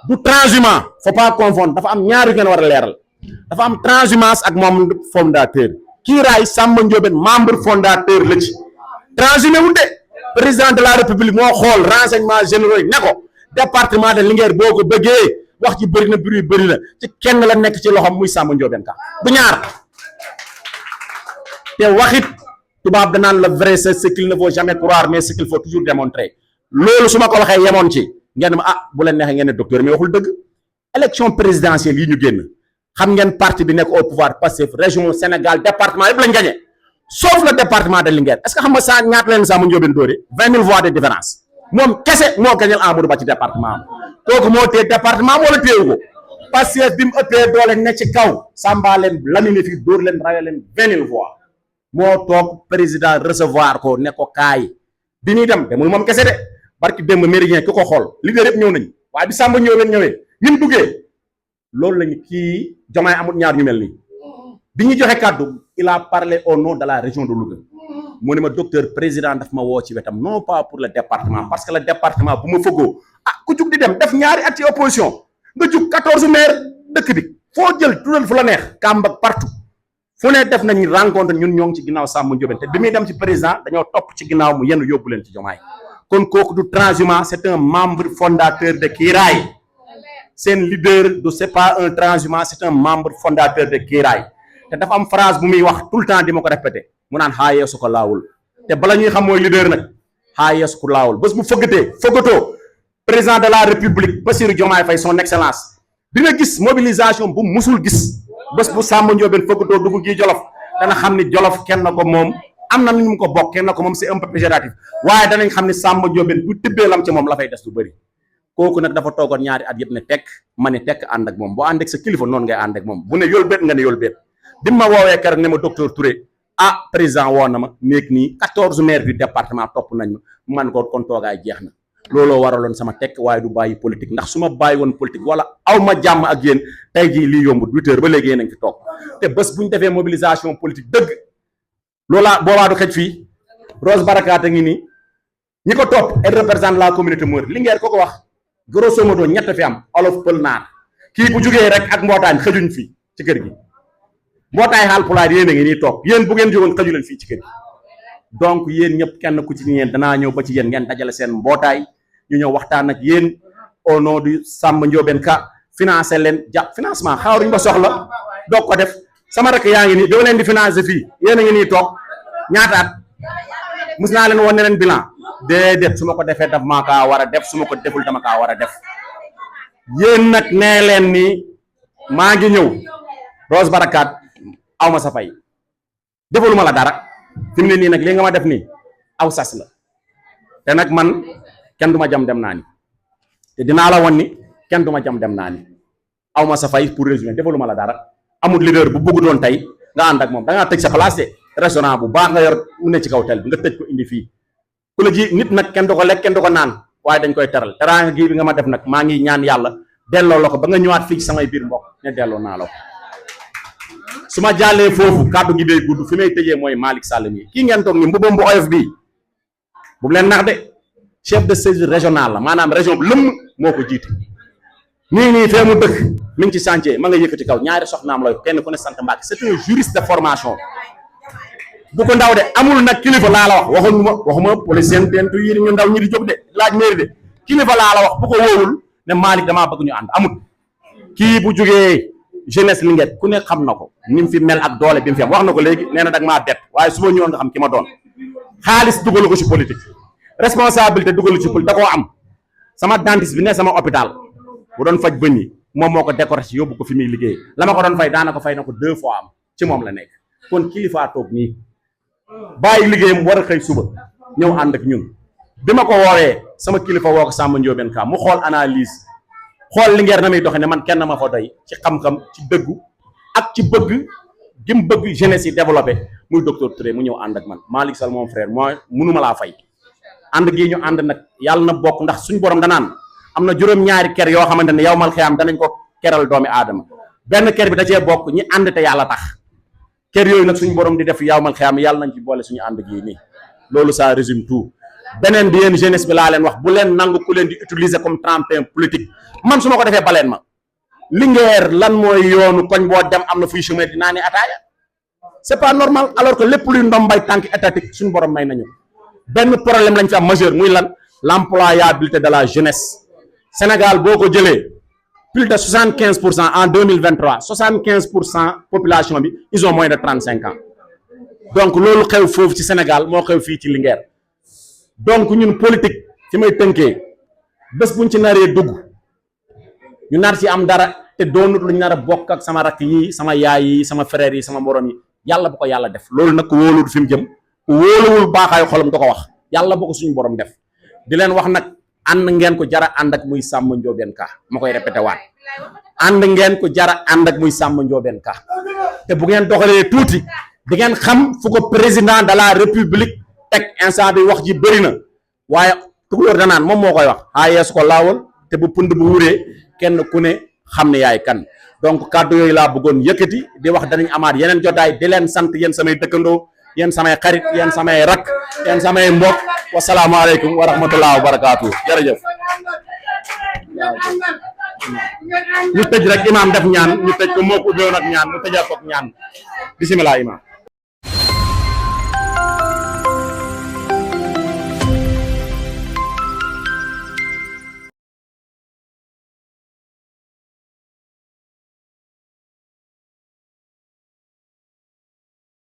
du transhumant faut pas confondre dafa am ñaari ngeen war a leeral dafa am transhumance ak moom fondateur kiiraay Samba Ndiobène membre fondateur la ci transhumé wul de président de la république moo xool renseignement généraux yi ne ko département de Linguère boo ko bëggee wax ci bëri na bruit bëri na ci kenn la nekk ci loxom muy Samba Ndiobène Ka bu ñaar te waxit tubaab danaan le vrai c'est ce qu'il ne faut jamais croire mais ce qu'il faut toujours démontrer loolu su ma ko waxee yemoon ci ngeen ma bu leen neexee ngeen ne docteur mi waxul dëgg élection présidentielle yi ñu génn xam ngeen parti bi nekk au pouvoir Pastef région Sénégal département yëpp lañ gagné sauf le département de Linguère est-ce que xam nga saa ñaata leen Samba Ndiobène dóore 20 000 voix de différence moom kese moo gañal Amadou Ba ci département am kooku moo téye département wala téewu ko Pastef bi mu ëppee doole ne ci kaw Samba leen laminé fii dóor leen rawee leen 20 000 voix moo toog président recevoir ko ne ko kaay bi ñuy dem demul moom kese de barki démb méridien ki ko xool leader yëpp ñëw nañ waaye bi Samba Ndiobène ñëwee ni mu duggee loolu lañu kii Diomaye amul ñaar ñu mel nii bi ñu joxe kàddu il a parlé au nom de la région de Louga mu ne ma docteur président daf ma woo ci wetam non pas pour le département parce que le département bu ma fëggoo ku jug di dem def ñaari at ci opposition nga jug 14 maire dëkk bi foo jël tuddal fu la neex Kamba partout fu ne def nañu rencontre ñun ñoo ngi ci ginnaaw Samba Ndiobène te bi muy dem ci président dañoo topp ci ginnaaw mu yenn yóbbu leen ci Diomaye kon kooku du transhumant c'est un membre fondateur de Kiiraay seen leader du c'est pas un transhumant c'est un membre fondateur de Kiiraay te dafa am phrase bu muy wax tout le temps di ma ko répété mu naan xaa yeesu ko laawul te bala ñuy xam mooy leader nag xaa yeesu ko laawul bés bu fëggatoo président de la république Bassirou Diomaye Faye son excellence dina gis mobilisation bu musul gis bés bu Samba Ndiobène fëggatoo dugg gi Jolof dana xam ni Jolof kenn ko moom am na nu mu ko bokk kenn ko moom c'est un peu péjoratif waaye danañ xam ni Samba Ndiobène bu tibbee lam ci moom la fay des lu bëri kooku nag dafa toogoon ñaari at yëpp ne tekk ma ne tekk ànd ak moom boo ànd ak sa kilifa noonu ngay ànd ak moom bu ne yol béet nga ne yol béet bi ma woowee keroog ne ma docteur Touré président woo na ma néeg nii 14 maires du département topp nañ ma man ko kon toogaay jeex na looloo waraloon sama tekk waaye du bàyyi politique ndax su ma bàyyi woon politique wala aw ma jàmm ak yéen tey jii lii yombut 8 heures ba léegi yéen a ngi fi toog te bés bu ñu defee mobilisation politique dëgg loolaa boobaa du xëj fii Rose Barakaata ngi nii ñi ko topp elle représente la communauté Mouride Linguère ko wax grosso modo ñett fi am olof pël naar kii bu jugee rek ak mbootaay xëjuñ fii ci kër gi mbootaay Haalpulaar yéen a ngi nii toog yéen bu ngeen jógoon xëju leen fii ci kër gi donc yéen ñëpp kenn ku ci yéen danaa ñëw ba ci yéen ngeen dajale seen mbootaay ñu ñëw waxtaan ak yéen au nom du Samba Ndiobène Ka financé leen jàpp financement xaaruñ ba soxla doog ko def sama rek yaa ngi nii doo leen di financé fii yéen a ngi nii toog ñaataat mus naa leen woon ne leen bilan déedéet su ma ko defee daf maa kaa war a def su ma ko deful dama kaa war a def yéen nag nee leen ni maa ngi ñëw Rose Barakaat aw ma sa fay defaluma la dara fi mu ne nii nag li nga ma def nii aw sas la te nag man kenn du ma jam dem naa ni te dinaa la won ni kenn du ma jam dem naa ni aw ma sa fay pour résumer defaluma la dara amul leader bu bëgg doon tey nga ànd ak moom da ngaa tëj sa place de restaurant bu baax nga yor mu ne ci kaw tel bi nga tëj ko indi fii ku la ji nit nag kenn du ko lekk kenn du ko naan waaye dañ koy teral teraanga gi bi nga ma def nag maa ngi ñaan yàlla delloo la ko ba nga ñëwaat fii ci samay biir mbokk ne delloo naa la ko su ma jàllee foofu kàddu gi day gudd fi may tëjee mooy Malick Sall mi kii ngeen toog ni mbubam bu oyof bii bu leen nax de chef de service régional la maanaam région bi lëmm moo ko jiite nii fee mu dëkk mi ngi ci chantier ma nga yëkkati kaw ñaari soxnaam la kenn ku ne sant Mbacke c'est un juriste de formation bu ko ndaw de amul nag kilifa laa la wax waxuma policier tentu yi ñu ndaw ñi di jóg de laaj mairie de kilifa laa la wax bu ko wóowul ne Malick damaa bëgg ñu ànd amul kii bu jógee jeunesse Linguère ku ne xam na ko ni mu fi mel ak doole bi mu fi am wax na ko léegi nee na dag maa bett waaye su ma ñëwoon nga xam ki ma doon xaalis dugalu ko ci politique responsabilité dugalu ci politique da koo am sama dentiste bi ne sama hôpital bu doon faj bëñ yi moom moo ko décoré ci yóbbu ko fi muy liggéey la ma ko doon fay daana ko fay na ko 2 fois am ci moom la nekk kon kilifaa toog nii bàyyi liggéeyam war a xëy suba ñëw ànd ak ñun bi ma ko woowee sama kilifa woo ko Samba Ndiobène Ka mu xool analyse xool Linguère na muy doxe ne man kenn ma fa doy ci xam-xam ci dëggu ak ci bëgg gi mu bëgg jeunesse yi développé muy docteur Touré mu ñëw ànd ak man Malick Sall mon frère mooy mënuma laa fay ànd gii ñu ànd nag yàlla na bokk ndax suñ borom danaan am na juróom-ñaari ker yoo xamante ne yow mal xiyaam danañ ko keral doomi aadama benn ker bi da cee bokk ñi ànd te yàlla tax kër yooyu nag suñu borom di def yawmal xiyaam yàlla nañ ci boole suñu ànd gii nii loolu ça résume tout beneen bi yéen jeunesse bi laa leen wax bu leen nangu ku leen di utiliser comme tremplin politique man su ma ko defee baleen ma Linguère lan mooy yoonu koñ boo dem am na fuy chemin di naani ataaya c'est pas normal alors que lépp luy ndombay tànk étatique suñu borom may nañu benn problème lañ fi am majeur muy lan l'employabilité de la jeunesse Sénégal boo ko jëlee plus de 75% en 2023 75% population bi ils ont moins de 35 ans donc loolu xew foofu ci Sénégal moo xew fii ci Linguère donc ñun politique fi may tënkee bés buñ ci naree dugg ñu nar ci am dara te doonut luñ nar a bokk ak sama rakk yi sama yaay yi sama frère yi sama morom yi yàlla bu ko yàlla def loolu nag ku wóoluwul fi mu jëm ku wóoluwul baaxaayu xolam da ko wax yàlla bu ko suñu borom def di leen wax nag ànd ngeen ko jara ànd ak muy Samba Ndiobène Ka ma koy répété waat ànd ngeen ko jara ànd ak muy Samba Ndiobène Ka te bu ngeen doxalee tuuti di ngeen xam fu ko président de la république teg instant bi wax ji bëri na waaye tukulóor danaan moom moo koy wax yeesu ko laawal te bu pund bu wuree kenn ku ne xam ne yaay kan donc kàddu yooyu laa bëggoon yëkkati di wax danañ amaat yeneen jotaay di leen sant yéen samay dëkkandoo yéen samay xarit yéen samay rak yéen samay mbokk wasalaamaaleykum wa rahmatullah wa barakaatu jërëjëf ñu tëj rek imaam def ñaan ñu tëj ko moo ko ubbewoon ak ñaan mu tëjaat ko ak ñaan bisimilah imaam